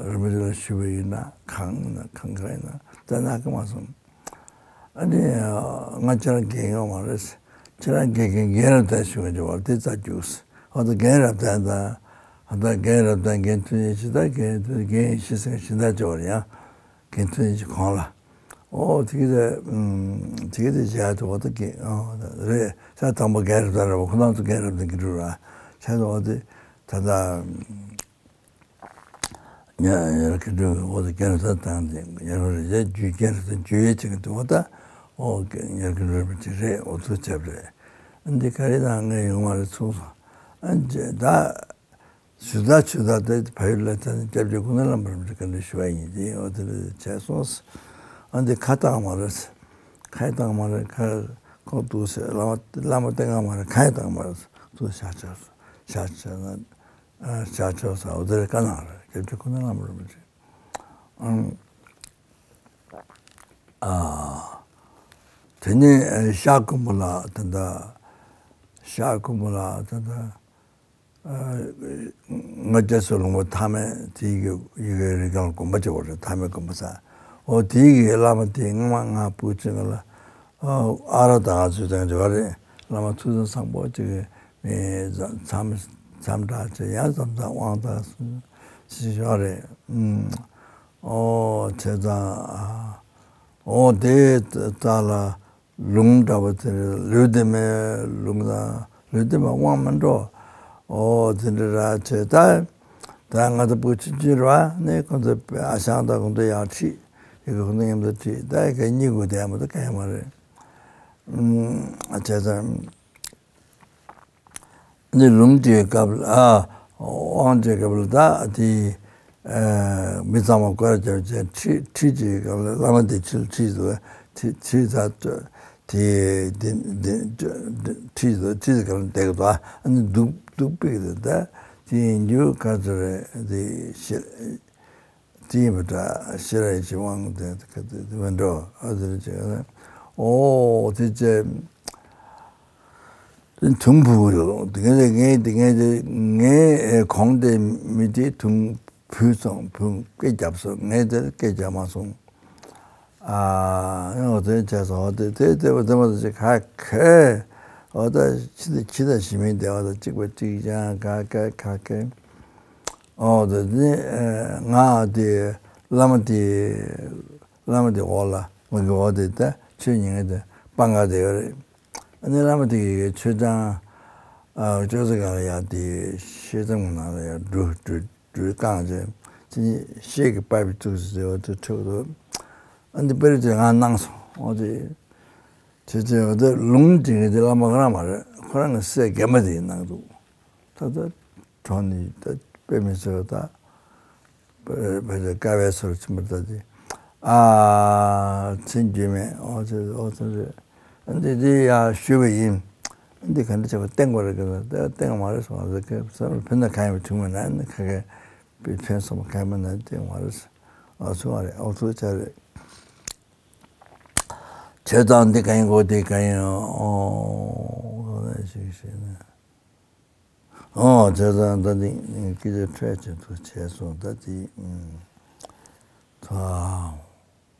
རིན་པོ་ཆེ་ལ་ཞུས་པ་ཡིན་ན་གང་ཡིན་ན་གང་ག་ཡིན་ན་ད་ན་ཧ་མ་སོང་། ཨ་ནི་ང་ཁྱེད་རང་རྒན་ཡོད་མ་རེད། ཁྱེད་རང་དགེ་རྒན་རྒན་རབས་དར་ཞུ་གི་འདུག་བ་དེ་རྩ་རྒྱུགས། ཧོ་ད་རྒན་རབས་དར་དང་ཧོ་ད་རྒན་རབས་དར་རྒན་ཐུན་ཡེ་ཤེས་དང་རྒན་ཐུན་རྒན་ཡེ་ཤེས་ཟེར་གཞན་དག་ཅིག་བར་ཡང་རྒན་ཐུན་ཡེ་ཤེས་གོང་ལ། ཨོ་དེ་གི་དེ་དེ་གི་དེ་བྱས་ཏེ་ཧོ་ད་རྒན་ཨོ་རེད། ས་དང་པོ་རྒན་རབས་དར་རེད་བ། ཁོ་རང་ཚོ་རྒན་རབས་དར་གི་འགྲོ་ར་བྱས་ཏེ་ཧོ་དེ་ད་ལྟ། ཉ་ཉར་གི་འགྲོ་བའི་འོ་ད་རྒན་རབས་དར་བཏང་སྟེ་ཉར་བ་རེད། རྒྱུ་རྒན་རབས་དར་རྒྱུ་ཡོད་ཅིག་གི་འདུག་བ། ད་འོ་ཉར་གི་འགྲོ་བ་ཅིག་རེད། འོ་ཚོ་བྱས་པ་རེད། འདི་ག་རེ་དང་ངས་ཡོང་བ་རེད་གསུངས་སོང་། ཨ་ནི་ད་ཞུ་དག་ཆུ་དག་དེ་ཕ་ཡུལ་ལ་ད་ནི་སྐྱབས་རྗེ་ཀུན་ལེགས་བླ་མ་རིན་པོ་ཆེ་བཀའ་འདྲི་ཞུ་བ་ཡིན་ཏེ་འོ་དེ་རེད་བྱས་སོང་། ཨ་འདི་ཁ་བཏང་མ་རེད། ཁ་ཡི་བཏང་མ་རེད། ཁ་ཁོང་འདུག་ཟེར། བླ་མ་བླ་མ་བསྟེན་ག་མ་རེད། ཁ་ཡི་བཏང་མ་རེད། འདུག་ཤག་ཆོག་ཤག་ཆོག་ན། ཨ་ཤག་ཆོག་ས་འོ་དེར་བཀའ་གནང་རེད། སྐྱབས་རྗེ་ཀུན་ལེགས་བླ་མ་རིན་པོ་ཆེ། ཨང་། ཨ། དེ་ནས་ཨ་ཤར་ཀུན་པོ་ལ་ད་ལྟ་ཤར་ཀུན་པོ་ལ་ད་ལྟ་ཨ་ང་རྒྱ་མཚོ་ལུང་པ་མཐའ་མེད་དེའི་གི་ཡི་གེ་རི་སྒང་དགོན་པ་ཅིག་ཡོད་རེད། མཐའ་མེད་དགོན་པ་ཟེར། འོ་དེའི་གི་བླ་མ་དེ་སྔོན་མ་ང་སྤུ་གུ་ཅིག་ལ་ཨ་ཨ་ར་དང་ཚུལ་དང་འབྱོར་རེད། བླ་མ་ཐུགས་བསམ་བཟང་པོ་ཅིག་གི་མི་མཚམས་མཚམས་བསྒྲགས་བྱས་ཡང་མཚམས་མཚམས་དབང་ཐང་སྲུང་ཞིག་ཡོད་རེད། ཨུམ། ཨོ་བྱས་ཙང་ཨ་ཨོ་དེ་རྩ་ལ་ལུང་འདྲ་པོ་དེ་རེད། ལུས་ལྡན་མའི་ལུང་དང་ལུས་ལྡན་མ་དབང་མི་འགྲོ། ཨོ་དེ་འདྲ་ར་བྱས་ད་ད་ང་ཚོ་སྤུ་གུ་ཆུང་ཆུང་རེད་བ། ནས་ཁོང་ཚོ་ཨ་ཞང་དང་ཁོང་ཚོ་ཡང་ཁྲིད་ཡི་གེ་ཁོང་ཚོ་མཉམ་དུ་ཁྲིད་ད་ཡི་གེ་གཉིས་དགོས་དེ་མ་གཏོགས་གང་ཡང་མ་རེད། ཨུམ། བྱས་ཙང་། འདི་ལུང་དེའི་སྐབས་ལ་ཨ་དབང་དེའི་སྐབས་ལ་ད་དེ་ཨ་མི་ཚང་མ་སྐོར་ར་རྒྱབ་བྱས་ཁྲིད་ཁྲིད་དེའི་སྐབས་ལ་བླ་མ་དེ་ཕྱི་ལ་ཁྲིད་འདུག་ཁྲིད་ཁྲིད་ད་དེ་དེ་དེ་ཁྲིད་འདུག་ཁྲིད་དེའི་སྐབས་ལ་བསྡད་ཀྱི་འདུག་ཨ་ནི་འདུག་འདུག་པའི་ད་དེ་ཡིན་རྒྱུ་ག་ཚོད་རེད་དེ་ཤེས། དེ་ཡིན་པ་འདྲ། ཤེས་རབ་ཡེ་ཤེས་དབང་དེ་དེ་མི་འགྲོ། ཨ་དེ་རེད་ཅེས་ཨོ་དེ་ཅེ་དེ་དུང་ཕུ་ཡོད། དེ་ངས་དེ་ངས་དེ་ངས་དེ་ངས་ཨེ་གོང་དེ་མི་དེ་དུང་ བུད་སོང་། བུ་སྐད་རྒྱབ་སོང་། ངས་དེར་སྐད་རྒྱབ་མ་སོང་། ཨ་ནི་འོ་དེ་བྱས་སོང་། འོ་དེ་དེ་དེ་བ་དེ་མ་དེ་ཅིག་ཁ་ཁེ། འོ་ད་ཕྱི་ད་ཕྱི་ད་ཞི་མི་བདེ་བ་དང་གཅིག་པ་གཅིག་རྐྱང་ཁ་ཁེ་ཁ་ཁེ། འོ་དེ་ནི་ང་དེ་བླ་མ་དེ་བླ་མ་དེ་འོག་ལ་ང་གི་འོག་དེ་ད་ཆོས་ཉན་མཁན་དེ་སྤང་ག་དེ་ཡོད་རེད། ཨ་ནི་བླ་མ་དེ་གི་ཆོས་ཀྱང་ཨ་ཅོག་ཙེ་སྒང་ལ་ཡར་དེ་ཤེལ་ཙམ་གྱི་ནང་ལ་ཡར་འགྲོ་འགྲོ་འགྲོས་བཀང་བྱས། དེ་ནི་ཤེལ་གྱི་པར་བི་བཙུགས་ཟེར་བ་དེ་ཁྲོད་དུ། ཨ་འདི་པར་དེ་ང་གནང་སོང་། འོ་དེ་དེ་དེ་འོ་དེ་ལུང་འདྲེན་མཁན་དེ་བླ་མ་ག་རང་མ་རེད། ཁོ་རང་གི་སྲས་རྒན་པ་དེ་གནང་འདུག་ད་ལྟ་གྲོངས་ནས་ད་དཔེ་མི་སྲིད་པ་ད། བོད་ཀྱི་དཀའ་བའི་སོར་ཆེན་པོ་ལྟ་སྟེ། ཨ་མཚན་རྒྱུས་མེད། ཨོ་ཙི་ཨོ་ཙི་རེད། འདི་འདི་ཡ་ཞུས་པ་ཡིན། འདི་ག་འདྲ་བྱས་པ་བསྟན་དགོས་རེད་ཀྱི། ད་བསྟན་དགོས་མ་རེད་སོང་ཟེར་གི། བསམ་བློ་ཕན་ན་གང་ཡིན་པ་བྱུང་མེད་ན་ནི་ཁ་ཁ་པའི་ཕན་སོང་བ་གང་ཡིན་པ་ན་བསྟན་དགོས་མ་རེད། ཨོ་ཚོ་བ་རེད། ཨོ་ཚོ་ཆ་རེད། བྱས་ཙང་འདི་ག་ཡིན་གོ། འདི་ག་ཡིན། ཨོ་ཨོ་ཞིག་ཞིག་ནས། ཨོ་བྱས་ཙང་ད་འདི་སྐད་ཆ་འཕྲད་ཆེད་དུ་བྱས་སོང་། ད་འདི་ཨུམ་ད་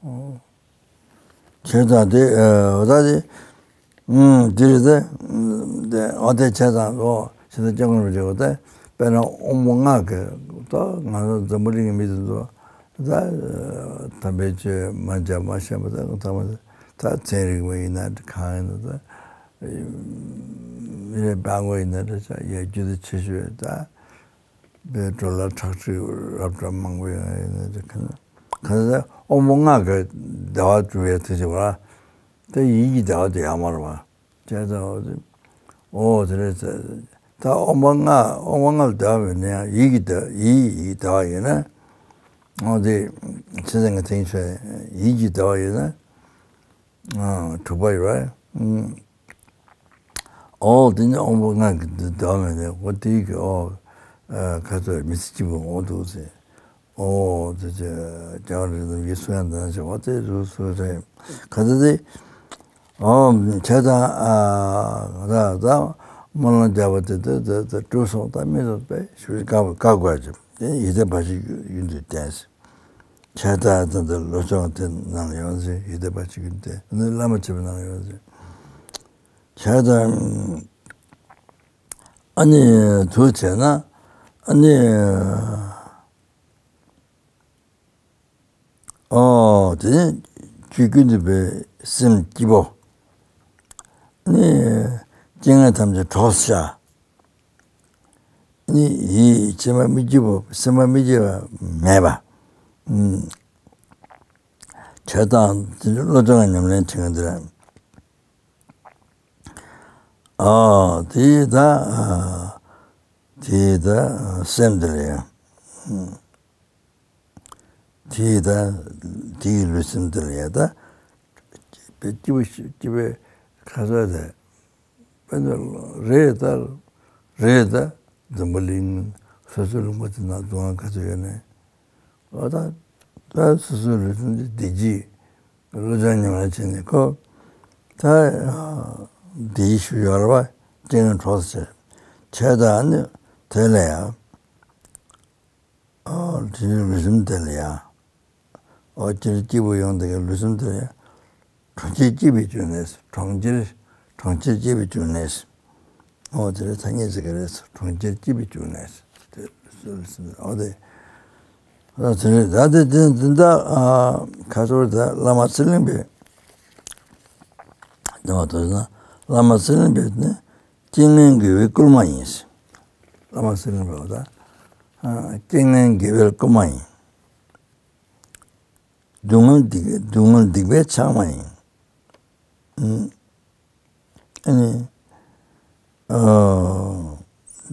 ཨོ་བྱས་ཙང་དེ་ཨ་ད་དེ་ཨུམ་དེ་རེད། དེ་ཨོ་དེ་བྱས་ཙང་ཨོ་ཕྱི་ཟླ་སྐྱབས་མགོན་རིན་པོ་ཆེ་གོ། དེ་དཔེར་ན་དབང་པོ་ལྔ་གི་ད་ང་ཚོ་འཛམ་བུ་གླིང་གི་མི་དེ་ཚོ་ད་དམ་པའི་ཆོས་མ་མཇལ་མ་ཤེས་པ་དང་ཚང་མ་ད་ཚན་རིག་པ་ཡིན་ན་གང་ཡིན་ན་ད། མི་རེ་འབའ་མགོ་ཡིན་ན་འདྲ་ཆགས། ཡ་རྒྱུ་དེ་ཆེ་ཤོས་ད། དཔེ་འགྲོ་ལ་ཁྲག་ཁྲིག་རབ་གྲབས་མང་པོ་ཡོང་ཡ་ཡིན་ན་འདྲ། ག་ན་ག་ན་ད་དབང་པོ་ལྔ་གི་བདེ་བ་སྒྲུབ་ཡ་དེ་ཞིག་བ། ད་ཡིད་ཀྱི་བདེ་བ་དེ་ཡག་མ་རེད་བ། བྱས་ཙང་འོ་དེ་རེད་ཟེར། ད་དབང་པོ་ལྔ་དབང་པོ་ལྔ་ལ་བདེ་བ་མེད་ན་ཡང་ཡིད་ཀྱི་བདེ་ཡིད་ཡིད་བདེ་བ་ཡོད་ན། འོ་དེ་ཚེ་ཚད་ངས་དེང་ཤོད་ཡིད་ཀྱི་བདེ་བ་ཡོད་ན། ཨ་དྲུག་པ་ཡོད་རེད། ཨོ་དེ་ནི་དབང་པོ་ལྔ་གི་བདེ་བ་མེད་ནས་འོ་དེའི་གི་ཨོ་ཁ་ཚོད་མི་ཚེ་སྐྱིད་པོ་འོང་འདུག་ཟེར། ཨོ་དེ་ཚེ་རྒྱལ་བ་རིགས་ལམ་གྱི་གསུང་ཡང་འདོན་ཞེས་འོ་དེ་རུ་སུ་རེད། ག་ཚོད་དེ་ཨོ་བྱས་ཙང་ཨ་ད་ད་སྨོན་ལམ་བརྒྱབ་པ་དེ་དེ་དེ་དེ་གྲུབ་སོང་། ད་མི་ཚོ་དཔེ་ཞུ་བཀའ་བཀའ་བཀའ་བརྒྱབ་དེ་ཡིད་བདེ་བ་ཞིག་ཡུན་དུ་བརྟན་ཟེར། བྱས་ཙང་ད་ལྟ་བློ་སྦྱོང་དེ་ནང་ཡོང་ཟིན། ཡིད་བདེ་བ་ཅིག་གིས་བདེ་ནི་བླ་མ་བྱེད་པའི་ནང་ཡོང་ཟིན། བྱས་ཙང་ཨ་ནི་དུ་བྱས་ན་ཨ་ནི་ཨོ་དེ་ནི་ཆོས་ཀུན་འདུས་པའི་སེམས་སྐྱིད་པོ། ཨ་ནི་རྐྱེན་ངན་ཐམས་ཅད་གྲོགས་སུ་བཞག་ནི་ཡིད་ཕྱི་མ་མི་སྐྱིད་པོ་སེམས་པ་མི་སྐྱིད་པ་མེད་པ། ཨུམ། བྱས་ཙང་དེ་བློ་སྦྱོང་གི་ཉམས་ལེན་བྱེད་མཁན་དེ་རེད། ཨ་དེ་ད་ཨ་དེ་ད་སེམས་དེ་རེད། ཨུམ། དེ་ད་དེའི་ལུས་སེམས་དེ་རེད་ད། དཔེ་སྐྱིད་པོ་ཞིག་སྐྱིད་པའི་ཁ་ཟས་དེ། དཔེ་ད་རེད་ད། རེད་ད། འཛམ་བུ་གླིང་སོ་སོའི་ལུང་པ་དེ་ན་སྡུག་བསྔལ་ག་ཚོད་ཡོད་ནའི། འོ་ད་ད་སོ་སོའི་ལུས་སེམས་དེ་བདེ་སྐྱིད་བློ་སྦྱོང་ཉམས་ལེན་བྱས་ནས་ཁོ་ད་བདེ་སྐྱིད་ཞུ་ཡོད་རེད་བ། རྐྱེན་ངན་གྲོགས་སུ་བྱས། བྱས་ཙང་ནི་དེ་ལ་ཡང་། ཨོ་དེ་ནི་ལུས་སེམས་དེ་ལ་ཡང་། ཨོ་སྤྱིར་སྐྱིད་པོ་ཡོང་བསྡད་མཁན་ལུས་སེམས་དེ་ལ་ཡང་། གྲོང་ཁྱེར་སྐྱིད་པའི་འབྱུང་གནས། གྲོང་ཁྱེར་གྲོང་ཁྱེར་སྐྱིད་པའི་འབྱུང་གནས། ཨོ་དེ་རེད། ཐ་སྙད་ཟེར་གི་རེད། གྲོང་ཁྱེར་སྐྱིད་པའི་འབྱུང་གནས། དེ་ལུས་སེམས་ཨོ་དེ། ཨོ་དེ་རེད། ད་དེ་དེ་དེ་འདྲ་ཨ་ཁ་སོར་ད་བླ་མ་ཚེ་རིང་པས། དེ་མ་ཐོས་ན་བླ་མ་ཚེ་རིང་པས་ནི། རྐྱེན་ངན་དགེ་བའི་བསྐུལ་མ་ཡིན། བླ་མ་ཚེ་རིང་པ་ད། རྐྱེན་ངན་དགེ་བའི་བསྐུལ་མ་ཡིན། སྡུག་བསྔལ་སྡིག་སྡུག་བསྔལ་སྡིག་པའི་ཕྱགས་མ་ཡིན། ཨ་ནི།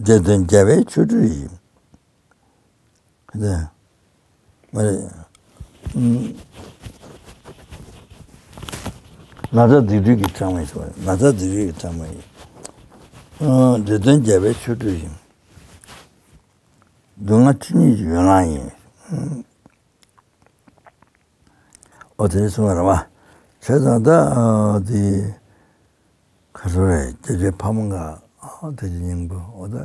འདྲེ་གདོན་རྒྱལ་བའི་ཆོ་འཕྲུལ་ཡིན། དེ། མ་རེད། ན་ཚ་སྡིག་སྒྲིབ་ཀྱི་ཕྲེང་བ་ཡིན་ཟེར་བ། ན་ཚ་སྡིག་སྒྲིབ་ཀྱི་ཕྲེང་བ་ཡིན། འདྲེ་གདོན་རྒྱལ་བའི་ཆོ་འཕྲུལ་ཡིན། སྡུག་བསྔལ་ཆོས་ཉིད་ཀྱི་ཡན་ལག་ཡིན། ཨོ་དེ་ནས་གསུངས་པ་རེད་བ། བྱས་ཙང་ད་དེ། ག་ཚོད་རེད། སྐྱབས་རྗེ་ཕ་མ་ག་ཨ་དེ་ཀྱི་སྙིང་པོ་འོ་ད་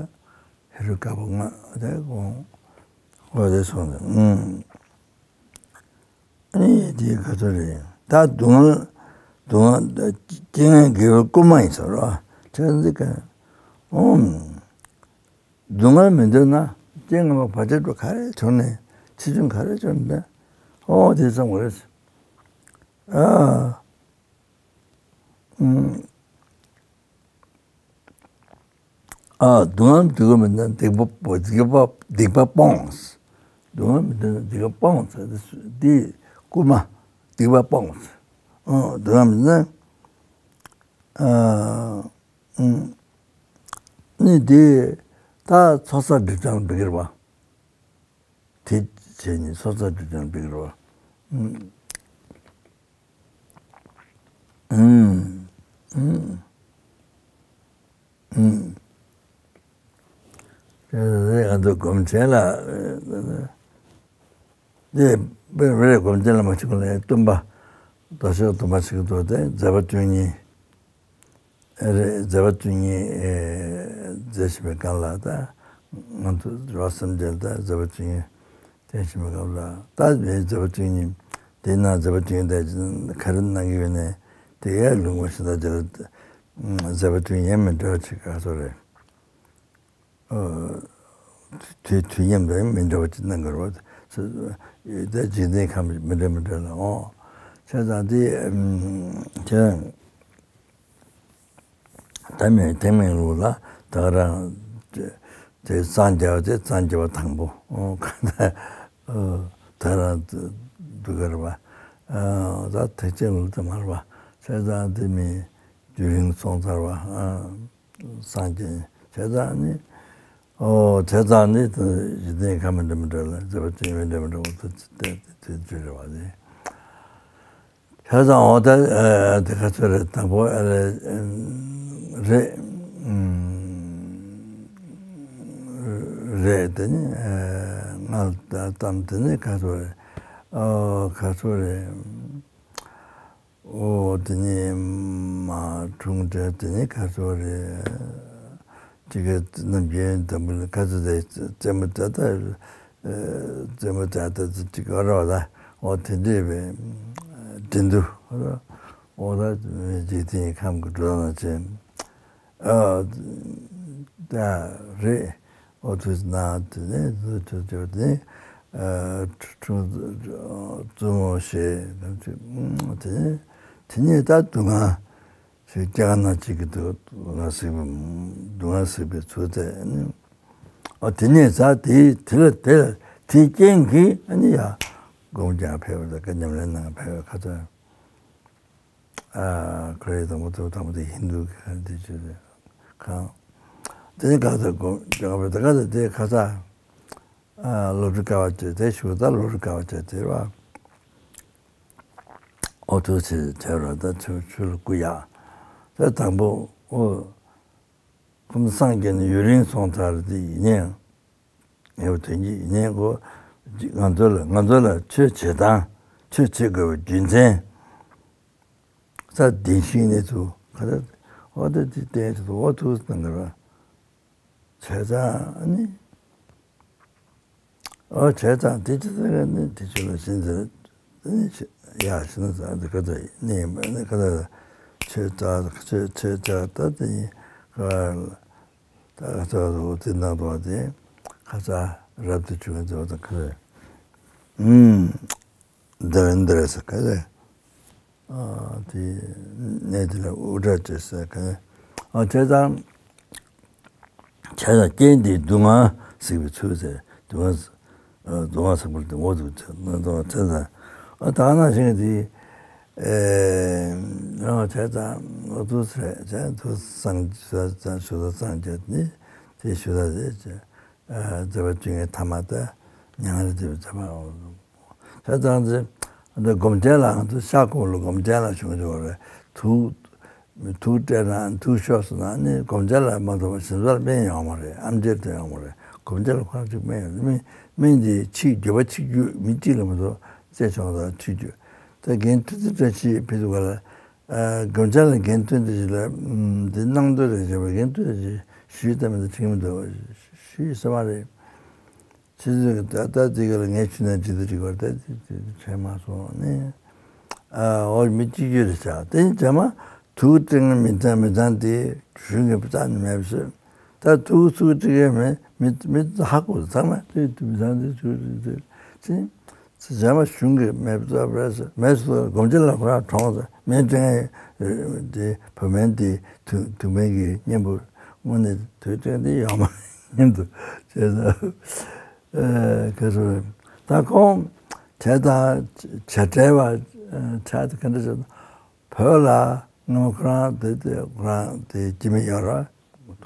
ཧེ་རུ་ཀ་པ་ང་དེ་དགོངས། འོ་དེ་སོང་ཙང་། ཨུམ། ཨ་ནི་དེ་ག་ཚོད་རེད། ད་སྡུག་བསྔལ་སྡུག་བསྔལ་རྐྱེན་ངན་དགེ་བའི་བསྐུལ་མ་ཡིན་ཟེར་རོ། ཁྱེད་འདི་ག་ཨོམ། སྡུག་བསྔལ་མི་འདོད་ན་རྐྱེན་ངན་པ་བར་ཆད་པ་ག་རེ་བྱུང་ནས་ཕྱི་སྦྱོང་ག་རེ་བྱུང་ནས་ཨོ་དེ་བསམ་དགོས་རེད། ཨ། ཨུམ། ཨ། སྡུག་བསྔལ་སྡུག་པ་མིན་ན་སྡིག་པ་སྡིག་པ་སྡིག་པ་སྤོངས། སྡུག་བསྔལ་མི་འདོད་ན་སྡིག་པ་སྤོངས་ཟེར་དེ་སུ་དེ་བསྐུལ་མ། སྡིག་པ་སྤོངས། ཨ། སྡུག་བསྔལ་མིན་ན། ཨ། ཨུམ། ནི་དེ་ད་ཚོགས་བསགས་སྒྲིབ་སྦྱང་འབད་གི་རེད་པ། དེ་བྱས་ནས་ཚོགས་བསགས་སྒྲིབ་སྦྱང་འབད་གི་རེད་པ། ཨུམ། ཨུམ། ཨུམ། ཨུམ། དེ་ང་ཚོ་སྒོམ་ཆེན་ལ། དེ་བེ་རེ་སྒོམ་ཆེན་ལ་མ་ཞུགས་ལ་སྟོན་པ། རྡོ་ཤོག་སྟོན་པ་ཞིག་འདུག་སྟེ་མཛད་པ་བཅུ་གཉིས། རེད། མཛད་པ་བཅུ་གཉིས་མཛད་བཞིན་པའི་སྒང་ལ། ད་ང་ཚོ་རོགས་སེམས་ཅན་ད་མཛད་པ་བཅུ་གཉིས་བསྟན་བཞིན་པའི་སྐབས་ལ། ད་མཛད་པ་བཅུ་གཉིས་དེ་ན་མཛད་པ་བཅུ་གཉིས་དེ་ག་རེ་གནང་གི་ཡོད་ནས། དེ་ཡང་ལུང་པ་ཤིན་ཏུ་རྒྱ་ལ་མཛད་པ་བཅུ་གཉིས་མི་འདྲ་བ་ཅིག་ག་ཚོད་རེད། དུས་དུས་མཉམ་དུ་མི་འདྲ་བ་ཅིག་གནང་གི་རེད། ད་འཇིག་རྟེན་ཁམས་མི་འདྲ་མི་འདྲ་ལ་འོ། བྱས་ཙང་དེ་ཁྱེད་ད་མེད་ཐེག་དམན་ལུགས་ལ་ད་ག་རང་དེ་སངས་རྒྱས་པ་དེ་སངས་རྒྱས་པ་དང་པོ་འོ་ག་ད་ད་ག་རང་འདུག་ག་རེད་པ། ད་ཐེག་ཆེན་ལུགས་དེ་མ་རེད་པ། བྱས་ཙང་དེ་མི་རྒྱུན་རིང་སོང་ཚར་བ། སངས་རྒྱས་བྱས་ཙང་ནི། ཨོ་བྱས་ཙང་ནི་འཇིག་རྟེན་ཁམས་མི་འདྲ་མི་འདྲ་ལ་མཛད་པ་ཅན་མི་འདྲ་མི་འདྲ་འོ་དེ་དེ་དེ་བརྗོད་རེད་བ་ནི། བྱས་ཙང་འོ་ད་དེ་ག་ཚོད་རེད། དང་པོ་ཨ་ལས་རེད། རེད། དེ་ནི་ང་ལ་གཏམ་དེ་ནི་ག་ཚོད་རེད། ཨོ་ག་ཚོད་རེད། ཨོ་དེ་ནས་མ་འཁྲུངས་འདྲ། དེ་ནས་ག་ཚོད་རེད། ཅི་ག་ནམ་རྒྱུན་དམ་པོ་ལ་ག་ཚོད་རེད། རྩེད་མོ་ད་ལྟ་རྩེད་མོ་ད་ལྟ་ཅི་ག་རོགས་ལ་ཨོ་དེ་འདྲས་པའི་འགྲན་བསྡུར་ཨོ་ད་འཇིག་རྟེན་ཁམས་ཀྱི་འགྲོ་སྟངས་བྱས། ཨ་ད་རེད། ཨོ་ཐུགས་ན་དེ་ནས་ཐུགས་ཐུགས་ཆོག་དེ་ནས་ཁྲུང་བཙུན་མོ་ཞེས་དེ་ནས་དེ་ནས་ད་སྡུག་བསྔལ་ཞིག་སྐྱེ་ག་ན་གཅིག་གི་སྡུག་བསྔལ་སེལ་བའི་སྡུག་བསྔལ་སེལ་བའི་ཚུལ་དེ་ནི་ཨོ་དེ་ནས་ད་དེ་དེ་ལ་དེ་ལ་དེ་རྐྱེན་གྱིས་ཨ་ནི་ཡ་སྒོམ་རྒྱག་ཕེབས་པ་དང་ཉམས་ལེན་གནང་ཕེབས་པའི་ཁ་ཚོན། ཨ་ཁོ་རེ་དང་པོ་དང་པོ་དེ་ཧིན་དུ་གི་འདི་བྱས་ཁང་། དེ་ནི་ག་ཚོད་དགོངས་དགོངས་པའི་དེ་ག་ཚོད་དེ་ཁ་ཚ། ཨ་སློབ་ཕྲུག་དཀའ་བ་སྤྱད་དེ་ཞུ་ད་སློབ་ཕྲུག་དཀའ་བ་སྤྱད་དེ་ར། ཨོ་ཐུགས་ཆེ་བྱས་ར་ད་ཆུ་ཆུ་ལ་སྐུ་ཡག་དེ་དང་པོ་ཨོ། ཁོང་སངས་རྒྱས་ནས་ཡུན་རིང་སོང་ཚར་དེ་ཡིན་ནའང་། ངེས་པ་དོན་གྱི་ཡིན་ནའང་ཁོ། ང་ཚོ་ལ་ང་ཚོ་ལ་ཆོས་བྱེད་སྟངས་ཆོས་བྱེད་དགོས་པའི་རྒྱུ་མཚན། ས་བདེན་ཤིང་གནས་ཚུལ་ག་ཚོད་ཨོ་ད་དེ་བསྟན་ཚུལ་ཨོ་ཐུགས་སུ་གཏང་དགོས་པ། བྱས་ཙང་ནི། ཨོ་བྱས་ཙང་དེ་ཅི་ཟེར་ནི་དེ་ཆོས་ལ་ཤིན་ཏུ་ནི་ཡ་ཤི་ན་ཟ་འདི་ག་ཚོད་ནི་ཡིན་པ་ནི་ག་ཚོད་ཆོས་ཙག་ཆོས་ཆོས་ཙག་ད་དེ་ཡིན་ག་ད་ག་ཚོད་འོ་དེ་ནང་དུ་བ་དེ་ཁ་ཚ་རབ་ཏུ་བྱུང་བ་ཚོ་དང་ག་ཚོད་ཨུམ། འདིར་འདིར་ཟེར་ག་རེ། ཨ་དེ་གནས་དེ་ལ་དབུ་སྐྲ་བཅད་ཟེར་ག་རེ། ཨ་བྱས་ཙང་། བྱས་ཙང་རྐྱེན་དེས་སྡུག་བསྔལ་སེལ་བའི་ཚུལ་ཟེར་སྡུག་བསྔལ། ཨ་སྡུག་བསྔལ་སེལ་བར་དེ་འོ་འདུག་ཟེར་ན་འདུག་བྱས་ཙང་། ཨ་ད་ནང་བཞིན་དེ། ཨེ་རང་བྱས་ཙང་འོ་འདུག་ཟེར་བྱས་འདུག་སངས་ཞུ་ད་སངས་རྒྱས་ནི་དེ་ཞུ་ད་ཟེར་བྱས། ཨ་མཛད་པ་བཅུ་གཉིས་ཐ་མ་དེ་མྱ་ངན་ལས་འདས་པའི་མཛད་པ། བྱས་ཙང་ཚེ་འདི་སྒོམ་ཆེན་ལ་ང་ཚོ་ཤར་ཁུག་ལ་སྒོམ་ཆེན་ལ་བྱུང་ཆོག་རེད། དུག་དུག་སྤྲད་ན་དུག་ཤོར་སོང་ན་ནི་སྒོམ་ཆེན་ལ་མ་གཏོགས་པ་གཞན་ཚོ་ལ་སྨན་ཡོང་མ་རེད། ཨེམ་ཆི་དེ་ཡོང་མ་རེད། སྒོམ་ཆེན་ལ་ཁོ་རང་གཅིག་སྨན་ཡོང་སྨན་སྨན་དེ་ཕྱིས་འགྱོད་པ་ཕྱིས་འགྱོད་མི་གཅིག་ལ་མ་གཏོགས་རྩད་ཆོག་དང་ཕྱིས་འགྱོད་ད་རྒན་ཐུ་ཙི་བཀྲ་ཤིས་ཕེབས་དུས་ག་ལ་སྒོམ་ཆེན་ལ་རྒན་ཐུ་ཙི་ལ་འདི་གནང་འདོད་རེད་ཟེར་བ་རྒན་ཐུ་ཙི་ཞུས་ད་མི་འདུག་དྲན་མི་འདུག་ཞུས་ཟེར་བ་རེད། ཕྱི་ཚུལ་གྱི་ད་ལྟ་དེ་ག་ལ་ངས་ཆུ་ནང་ཇི་ལྟར་འགྲིག་པར་ད་དེ་དེ་དེ་དྲན་མ་སོང་ནས། ཨ་འོ་མི་གཅིག་གྱུར་རེད་ཤག་དེ་ནི་རྗེས་མ་དུག་སྤྲིང་མི་ཚང་མི་ཚང་དེ་གཞུང་གི་རྩ་ནས་མེད་པ་བཟོས། ད་དུག་ཚུགས་སྤྲིང་མཁན་མི་མི་མི་ཧ་གོ་ཚང་མ་དེ་དུ་མི་ཚང་དེ་ཚུགས་སྤྲིང་དེ་ཕྱིན། རྗེས་མ་གཞུང་གི་མེད་པ་བཟོས་པ་རེད་ཟེར་མེད་སོ་སྒོམ་ཆེན་ལ་ཁོ་རང་གྲོངས་ཟེར་མེད་སྤྲིང་མཁན་དེ་བུ་སྨན་དེ་དུ་དུ་སྨན་གྱི་གཉེན་པོ་དངོས་གནས་དུག་སྤྲིང་དེ་ཡོད་མ་རེད་སྙམ་དུ་བྱས་ཟེར། ཨེ་ག་ཚོད་ད་ཁོང་བྱས་དང་བྱ་བྲལ་བ་ཆགས་དེ་ག་འདྲ་བྱས་བོད་ལ་སྔོན་མ་ཁོ་རང་དེ་དེ་ཁོ་རང་དེ་སྐྱེ་དམན་ཡོད་ར་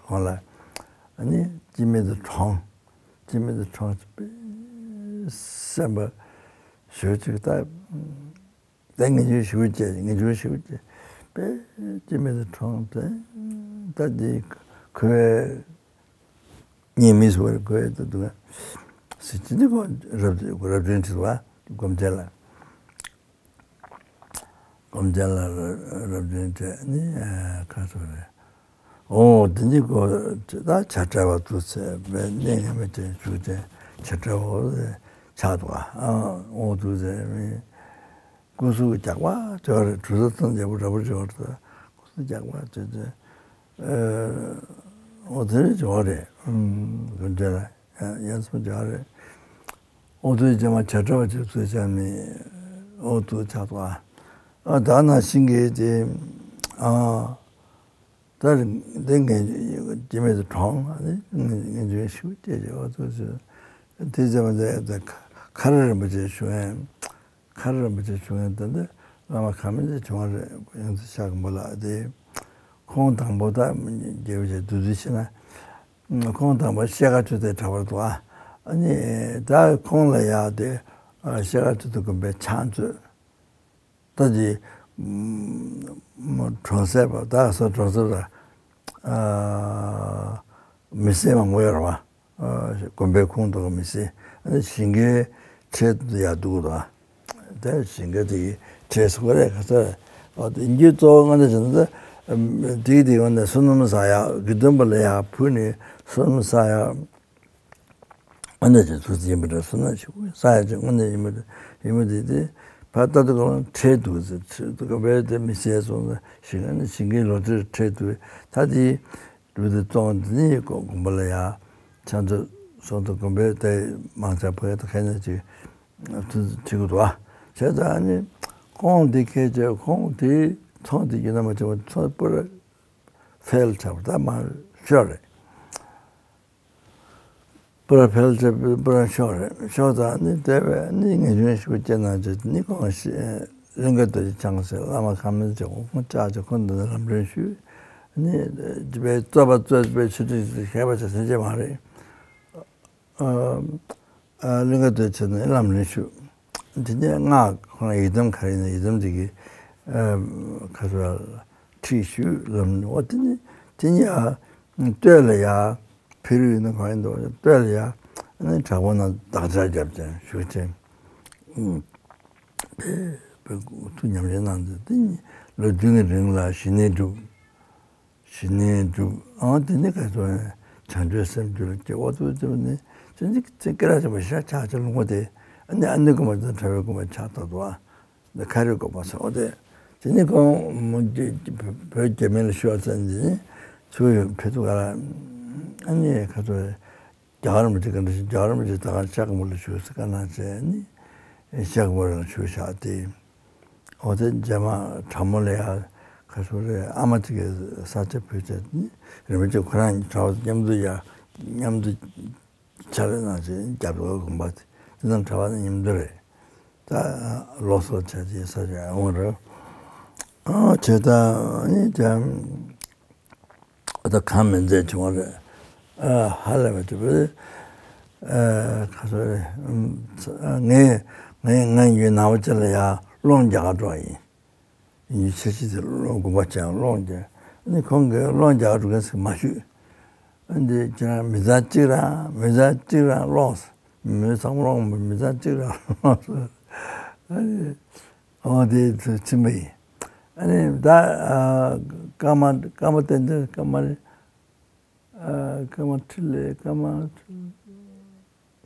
ཁོང་ལ་ཨ་ནི་སྐྱེ་དམན་དུ་གྲོངས། སྐྱེ་དམན་དུ་གྲོངས་པའི་སེམས་པ་ཞོལ་ཅིག་ད། དེ་ངེས་འབྱུང་ཞིག་སྐྱེས་ངེས་འབྱུང་ཞིག་སྐྱེས་པས་སྐྱེ་དམན་དུ་གྲོངས་ཏེ་ད་འདི་ཁོའི་གཉེན་མི་སུ་བར་ཁོའི་ད་འདུག་ཟེར་གྱི་འདི་ཁོ་རབ་རབ་བྱུང་ཁྲི་བ་སྒོམ་ཆེན་ལ་སྒོམ་ཆེན་ལ་རབ་བྱུང་ཁྲི་ནི་ཁ་སོ་རེད། ཨོ་དེ་ནི་ཁོ་ད་བྱ་བྲལ་བ་དུ་ཚེ་བའི་གནས་ངེས་མེད་ཅན་ཞུགས་ཅན་བྱ་བྲལ་བ་ཆགས་འདུག་ཨ་ཨོ་དུ་ཚེ་མི། སྐུ་གཟུགས་རྒྱགས་པ་བྱས་པ་རེད། གྲུ་ཟ་ཚང་རྒྱལ་པོ་འདྲ་པོ་བྱས་པ་རེད། སྐུ་གཟུགས་རྒྱགས་པ་བྱས་ཏེ། ཨོ་དེ་རེད་བྱས་པ་རེད། དགོན་སྡེ་ལ་ཡང་ཡང་སོང་བྱས་པ་རེད། ཨོ་དེ་རྗེས་མ་བྱ་བྲལ་བ་བྱས་ཚུལ་ཅང་མེད། ཨོ་དུ་ཆགས་ཐོག་ཨ་ད་ན་ཤིང་གི་དེ་ཨ། ད་རེས་འདི་ངས་སྐྱེ་དམན་དུ་གྲོངས་ཨ་ནི་ངས་ངས་འཇོན་ཤུགས་སྐྱེས་ཀྱི་འོ་ཐུག་ཚུལ་དེ་ཚེ་མ་མཛད་ད་ཁ་ར་རིན་པོ་ཆེ་ཞུ་ཡན་ཁ་ར་རིན་པོ་ཆེ་ཞུ་ཡན་ད་འདི་བླ་མ་ཁ་མི་འདི་བྱུང་བ་རེད། ཡང་ཚེ་ཤ་གི་མོ་ལ་དེ་ཁོང་དང་པོ་ད་རྒྱལ་བ་ཆེ་བདུད་འདུལ་ཕྱིན་ན་ཁོང་དང་པོ་ཤེལ་དཀར་ཆུ་དེ་གྲགས་པར་འདུག་ཨ་ཨ་ནི་ད་ཁོང་ལ་ཡག་དེ་ཤེལ་དཀར་ཆུ་དེ་དགོན་པའི་ཕྱག་མཛོད། ད་ཅི་གྲོང་གསེབ་པ་ད་སོ་གྲོང་གསེབ་ལ་མི་སེར་མང་པོ་ཡོད་རེད་བ། དགོན་པའི་ཁོངས་གཏོགས་མི་སེར་ཞིང་ཁའི་ཁྲལ་ཡར་བསྡུ་དགོས་རེད་བ། ད་ཞིང་ཁ་དེ་གི་ཁྲལ་སོགས་རེད་ག་ཚོད་རེད། འདི་གཙོ་བོ་ང་ཚོ་བྱས་ན་ད་དེ་གི་དེ་གི་ནས་སོ་ནམ་ས་ཡག་དགེ་འདུན་པ་ལ་ཡག་ཕུལ་ནས་སོ་ནམ་ས་ཡག་དངོས་གནས་ཀྱི་ཚུལ་ཡིན་པ་འདྲ་སོང་ན་ཞིག་ས་ཡ་ཅིག་དངོས་གནས་ཡིན་པ་འདྲ་ཡིན་པ་འདི་དེ་ཕར་ལྟ་དུས་གང་ཁྲལ་འདུག་ཟེར་ཁྲལ་འདུག་ག་བས་དེ་མི་བཤད་སོང་ན་ཞིག་ཨ་ནི་ཞིང་ཁའི་ལོ་ཁྲལ་ཁྲལ་འདུག་ད་དེ་འདུག་དེ་བཙོང་དེ་ནི་དགོན་པ་ལ་ཡ་ཆ་མཛོད་སོང་དུ་དགོན་པའི་དེ་མང་ཆ་ཕ་གི་ད་ག་ནས་ཅིག་ཐུགས་བྱེད་དགོས་འདུག་ཨ་བྱས་ཙང་ཨ་ནི་ཁོང་དེ་ཁས་བྱས་ཁོང་དེ་ཚོང་དེ་རྒྱུ་ན་མ་བྱས་པ་ཚོང་པུ་ར་ཕེལ་ཆགས་པ་ད་མ་ཤོར་རེད། པུ་ར་ཕེལ་ཆེ་པུ་ར་ཤོག་རེད་ཤོག་ཙང་ནི་དེ་བས་ནི་ངེས་འབྱུང་ཞུ་ཅེ་ན་ཅེ་ནི་གོང་ཞེས་གླིང་ག་དུ་ཅི་ཆང་ཟེར་བླ་མ་ཁ་མེད་ཅེ་ཁོང་ཁོང་ཅག་ཅེ་ཁོང་འདི་ལམ་རིམ་ཞུས་ནི་བའི་རྩོད་པ་རྩོད་པའི་ཆུ་ཏིག་ཞེས་ཤེས་པ་ཅེ་སེམས་ཅེ་མ་རེད། གླིང་ག་དུ་ཆེ་ནི་ལམ་རིམ་ཞུ། དེ་ནས་སྔགས་ཁོང་ཡི་དམ་ག་རེ་ཡིན་ན་ཡི་དམ་དེ་གི་ཁ་ཚུར་ཁྲིད་ཞུས་ལམ་འོ་དེ་ནི་དེ་ནི་ཡ་སྟོད་ལ་ཡ། ཕི་རུ་ཡིན་ན་གང་ཡིན་འདུག་སྟོད་ལ་ཡ་ནི་བྲག་པོ་ན་བདག་ཅག་རྒྱབ་ཅན་ཞུ་ཅན། ཕེ་ཕེ་ཐུགས་ཉམས་ལེན་གནང་ཚེ་དེ་ཉིད་ལོ་བདུན་གྱི་རིང་ལ་ཞི་གནས་བསྒྲུབས། ཞི་གནས་བསྒྲུབས་ཨང་དེ་ནི་ག་ཚོད་བྱང་ཆུབ་སེམས་རྒྱུད་ལ་སྐྱེ་བ་ཐུབ་ཐུབ་ནི་ཅི་ནི་ཅི་སྐད་ར་ཅི་མ་ཤ་ཆག་ཆ་ལུང་བ་དེ་ཨ་ནི་ཨ་ནི་དགོན་པ་དང་གྲྭ་བའི་དགོན་པ་ཆགས་ད་དོ་ཨ། ཁ་རི་གོ་པ་ཟེར་བ་དེ། དེ་ནི་ཁོང་མོ་བོད་རྒྱ་མི་ལ་ཤོར་ཚར་འདི་ནི་ཚུར་ཕེབས་དུས་ག་ལ་ཨ་ནི་ཁ་ཚོ་རྒྱ་གར་མི་ཅིག་ག་འདྲ་ཞིག་རྒྱ་གར་མི་ཅིག་ད་ག་ཤག་མོ་ལ་ཞུ་ཟེར་ག་ན་བྱས་ནི་ཤག་མོ་ལ་ཞུ་བཞག་སྟེ་འོ་དེ་རྗེས་མ་གྲྭ་མོ་ལ་ཡ་ཁ་ཚོ་རེ་ཨ་མ་ཅིག་གི་ས་ཆ་བུད་བྱས་ནི་རིན་པོ་ཆེ་ཁོ་རང་གྲྭ་བ་མཉམ་དུ་ཡ་མཉམ་དུ། ཕྱག་ལས་གནང་བྱས་རྒྱབ་ལོགས་དགོན་པ་དེ་དེ་དང་གྲྭ་པ་དང་མཉམ་དུ་རེད། ད་ལོ་སོ་བྱས་རྗེས་ས་ཆ་ཡང་འོང་རེད། ཨ་བྱས་ད་ནི་དེ་ད་གང་མི་མཛད་བྱུང་བ་རེད། ཨ་ཧ་ལས་པ་དེ་བས་ཨ་ག་ཚོད་རེད། ངས་ངས་ངས་ཡུལ་ནང་པ་ཅིག་ལ་ཡང་སློང་རྒྱག་ག་འགྲོ་བ་ཡིན། ཡིན་ཕྱིར་ཅི་དེ་སློང་དགོས་པ་ཅང་སློང་རྒྱག་ནི་ཁོང་གིས་སློང་རྒྱག་འགྲོ་མཁན་ཞིག་མ་ཞུས། འདི་ཁྱེད་རང་མི་ཚང་གཅིག་རང་མི་ཚང་གཅིག་རང་སློང་། མི་ཚང་སློང་མི་ཚང་གཅིག་རང་སློང་། འོ་དེ་ཚོ་ཕྱིན་པ་ཡིན། ཨ་ནི་ད་ཀརྨ་ཀརྨ་བསྟན་འཛིན་ཀརྨ་རེད། ཀརྨ་འཕྲིན་ལས་ཀརྨ།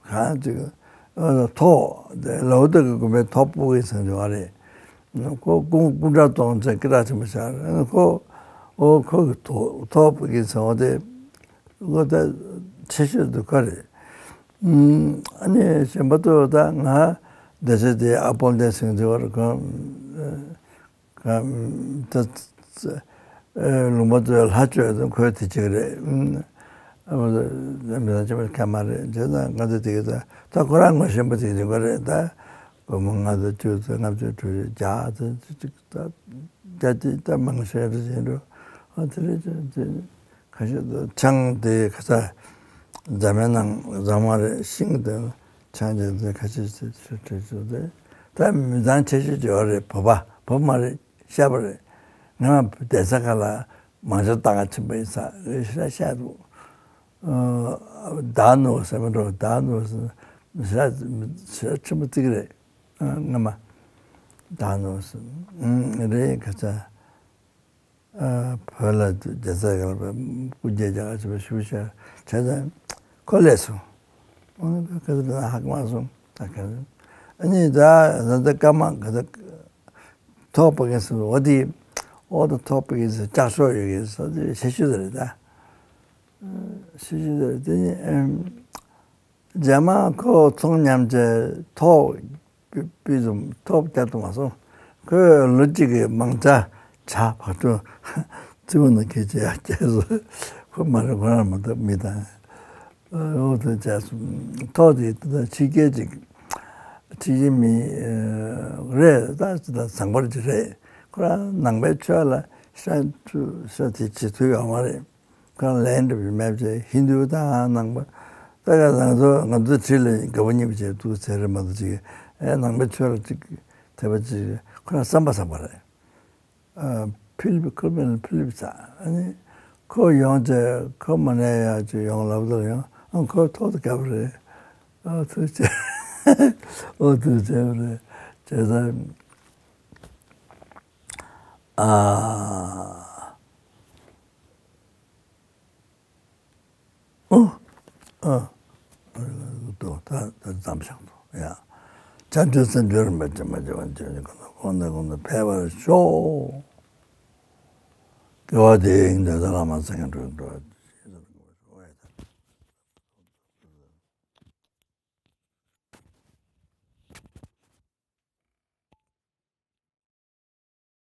གང་ཅིག་ཐོག་དེ་ལའུ་ཏེ་གི་དགོན་པའི་ཐོག་སྤོ་གི་ཚང་ཅིག་བ་རེད། ཁོ་ཀུན་ཀུན་དགའ་གདོང་ཅན་སྐད་གྲགས་ཆེན་པོ་ཤར། ཁོ་ཨོ་ཁོ་གི་ཐོག་ཐོག་སྤོ་གི་ཚང་བ་དེ་ཁོ་ད་ཆེ་ཤོས་དུ་ཁོ་རེད། ཨ་ནི་གཞན་པ་ཚོ་ད་ང་སྡེ་ཚན་དེ་ཨ་དཔལ་ལྡན་ཟེར་མཁན་ཅིག་བ་རེད། ཁོ་ད་ལུང་པ་ཚོའི་ལྷ་མཆོད་དང་ཁོའི་དེ་གཅིག་རེད། ཨ་མི་ཚང་ཆེན་པོ་ཁ་མ་རེད། བྱས་ཙང་ང་ཚོ་དེ་ག་ད་ད་ཁོ་རང་ངོ་ཤེས་པ་ཅིག་ཡིན་པ་རེད། ད་སྒོར་མོ་ལྔ་བཅུ་ཙམ་ལྔ་བཅུ་དྲུག་ཅུ་བརྒྱ་ཙམ་ཅིག་ད་བརྒྱ་ཅིག་ད་མང་ཤོས་རེད་བྱས་འགྲོ། ཨ་དེ་རེད། ཁ་ཤས་ཆང་དེ་ཁ་ཚ་རྫ་མའི་ནང་རྫ་མ་རེད། ཤིང་དེ་ཆང་དེ་དེ་ཁ་ཤས་ཤས་ཤས་ཤས་ཤས་དེ་ད་མི་ཚང་ཆེ་ཤོས་ཅིག་ཡོད་རེད། བོད་པ་བོད་མ་རེད། ཤ་བ་རེད། ང་རང་བསྡད་ས་ཁ་ལ་མང་ཤོས་ལྟ་ག་ཕྱིན་པ་ཡིན་ས་རེད། ཤ་ཤ་འདུག་ཨ་ད་ནོ་ཟེར་མ་འགྲོ། ད་ནོ་ཟེར་ཤ་ཤ་ཆེན་པོ་གཅིག་རེད། ཨ་སྔ་མ་ད་ནོ་ཟེར་རེད། ཁ་ཚ། བོད་ལ་རྒྱལ་ས་ག་ལ་བའི་སྐུ་རྒྱལ་རྒྱ་གར་ཆེན་པོ་བཞུགས་ཤག་བྱས་ཙང་ཁོ་ལས་སོང་། ཨོ་ན་ཁ་ཚ་ཧ་གོ་མ་སོང་། ད་ག་ཨ་ནི་ད་ད་ད་སྐར་མ་ག་ད་ཐོག་སྤོ་མཁན་སོང་། འོ་དེ་ཨོ་ད་ཐོག་སྤོ་མཁན་སོང་། ལྕགས་ཤོག་ཡོད་མཁན་སོང་། དེ་ཤེས་ཤུལ་རེད། ད་ཤེས་ཤུལ་རེད། དེ་ནི་རྗེས་མ་ཁོ་ཚོང་མཉམ་བྱས་ཐོག་པི་པི་ཙམ་ཐོག་བསྐྱར་དུ་མ་སོང་། ཁོས་ལོ་གཅིག་གི་མང་ཆ་ཇ་བག་ཆུ་ཙི་བོ་ནང་ཁྱེར་བྱས་ཡར་སྐྱེལ་སོང་། ཁོ་མ་རེད། ཁོ་རང་མ་གཏོགས་མི་དང་། ཨོ་དེ་བྱས་སོང་། ཐོག་དེ་ད་ཕྱི་རྒྱལ་ཅིག་ཕྱི་རྒྱལ་མི་རེད། ད་ད་བཟང་པོ་ཅིག་རེད། ཁོ་རང་ནང་པའི་ཆོས་ལ་ཤ་ཤ་དེ་བྱེད་ཐུབ་ཡོད་མ་རེད། ཁོ་རང་ལན་འདྲ་བའི་མེད་བྱས། ཧིན་དུ་དང་ནང་པ་ད་ག་ང་ཚོ་ང་ཚོ་ཁྲིད་ལ་དགའ་པོ་ཉེ་པོ་བྱས་འདུག་ཟེར་རེད་མ་གཏོགས་ཅིག་ཨེ་ནང་པའི་ཆོས་ལ་ཅིག་དད་པ་ཅིག་ཁོ་རང་བསམ་པ་བསམ་པ་རེད། ཨ་ཕི་ལི་པི་ཁོ་མིན་ཕི་ལི་པི་ཚ། ཨ་ནི་ཁོ་ཡོང་བྱས་ཁོ་མ་ནས་ཡ་ཅིག་ཡོང་ལབ་དུས་ཡང་ཨ་ཁོ་ཐོག་ཏུ་བཀབ་རེད། ཨ་ཐུགས་རྗེ། ཨོ་ཐུགས་རྗེ་རེད། བྱས་ཙང་ཨ། ཨོ། ཨ། ད་ད་ཙམ་བཞག་ཏོ་ཡ། བྱང་ཆུབ་སེམས་མཆོག་རིན་པོ་ཆེ་མ་སྐྱེས་པ་འཇིག་རྟེན་ཁམས་གོང་ནས་གོང་དུ་འཕེལ་བར་ཤོག། དགེ་བ་འདི་ཡིས་ཀྱང་དོན་དམ་བླ་མ་སེང་གེ་སྒྲུབ་པར་འགྲོ།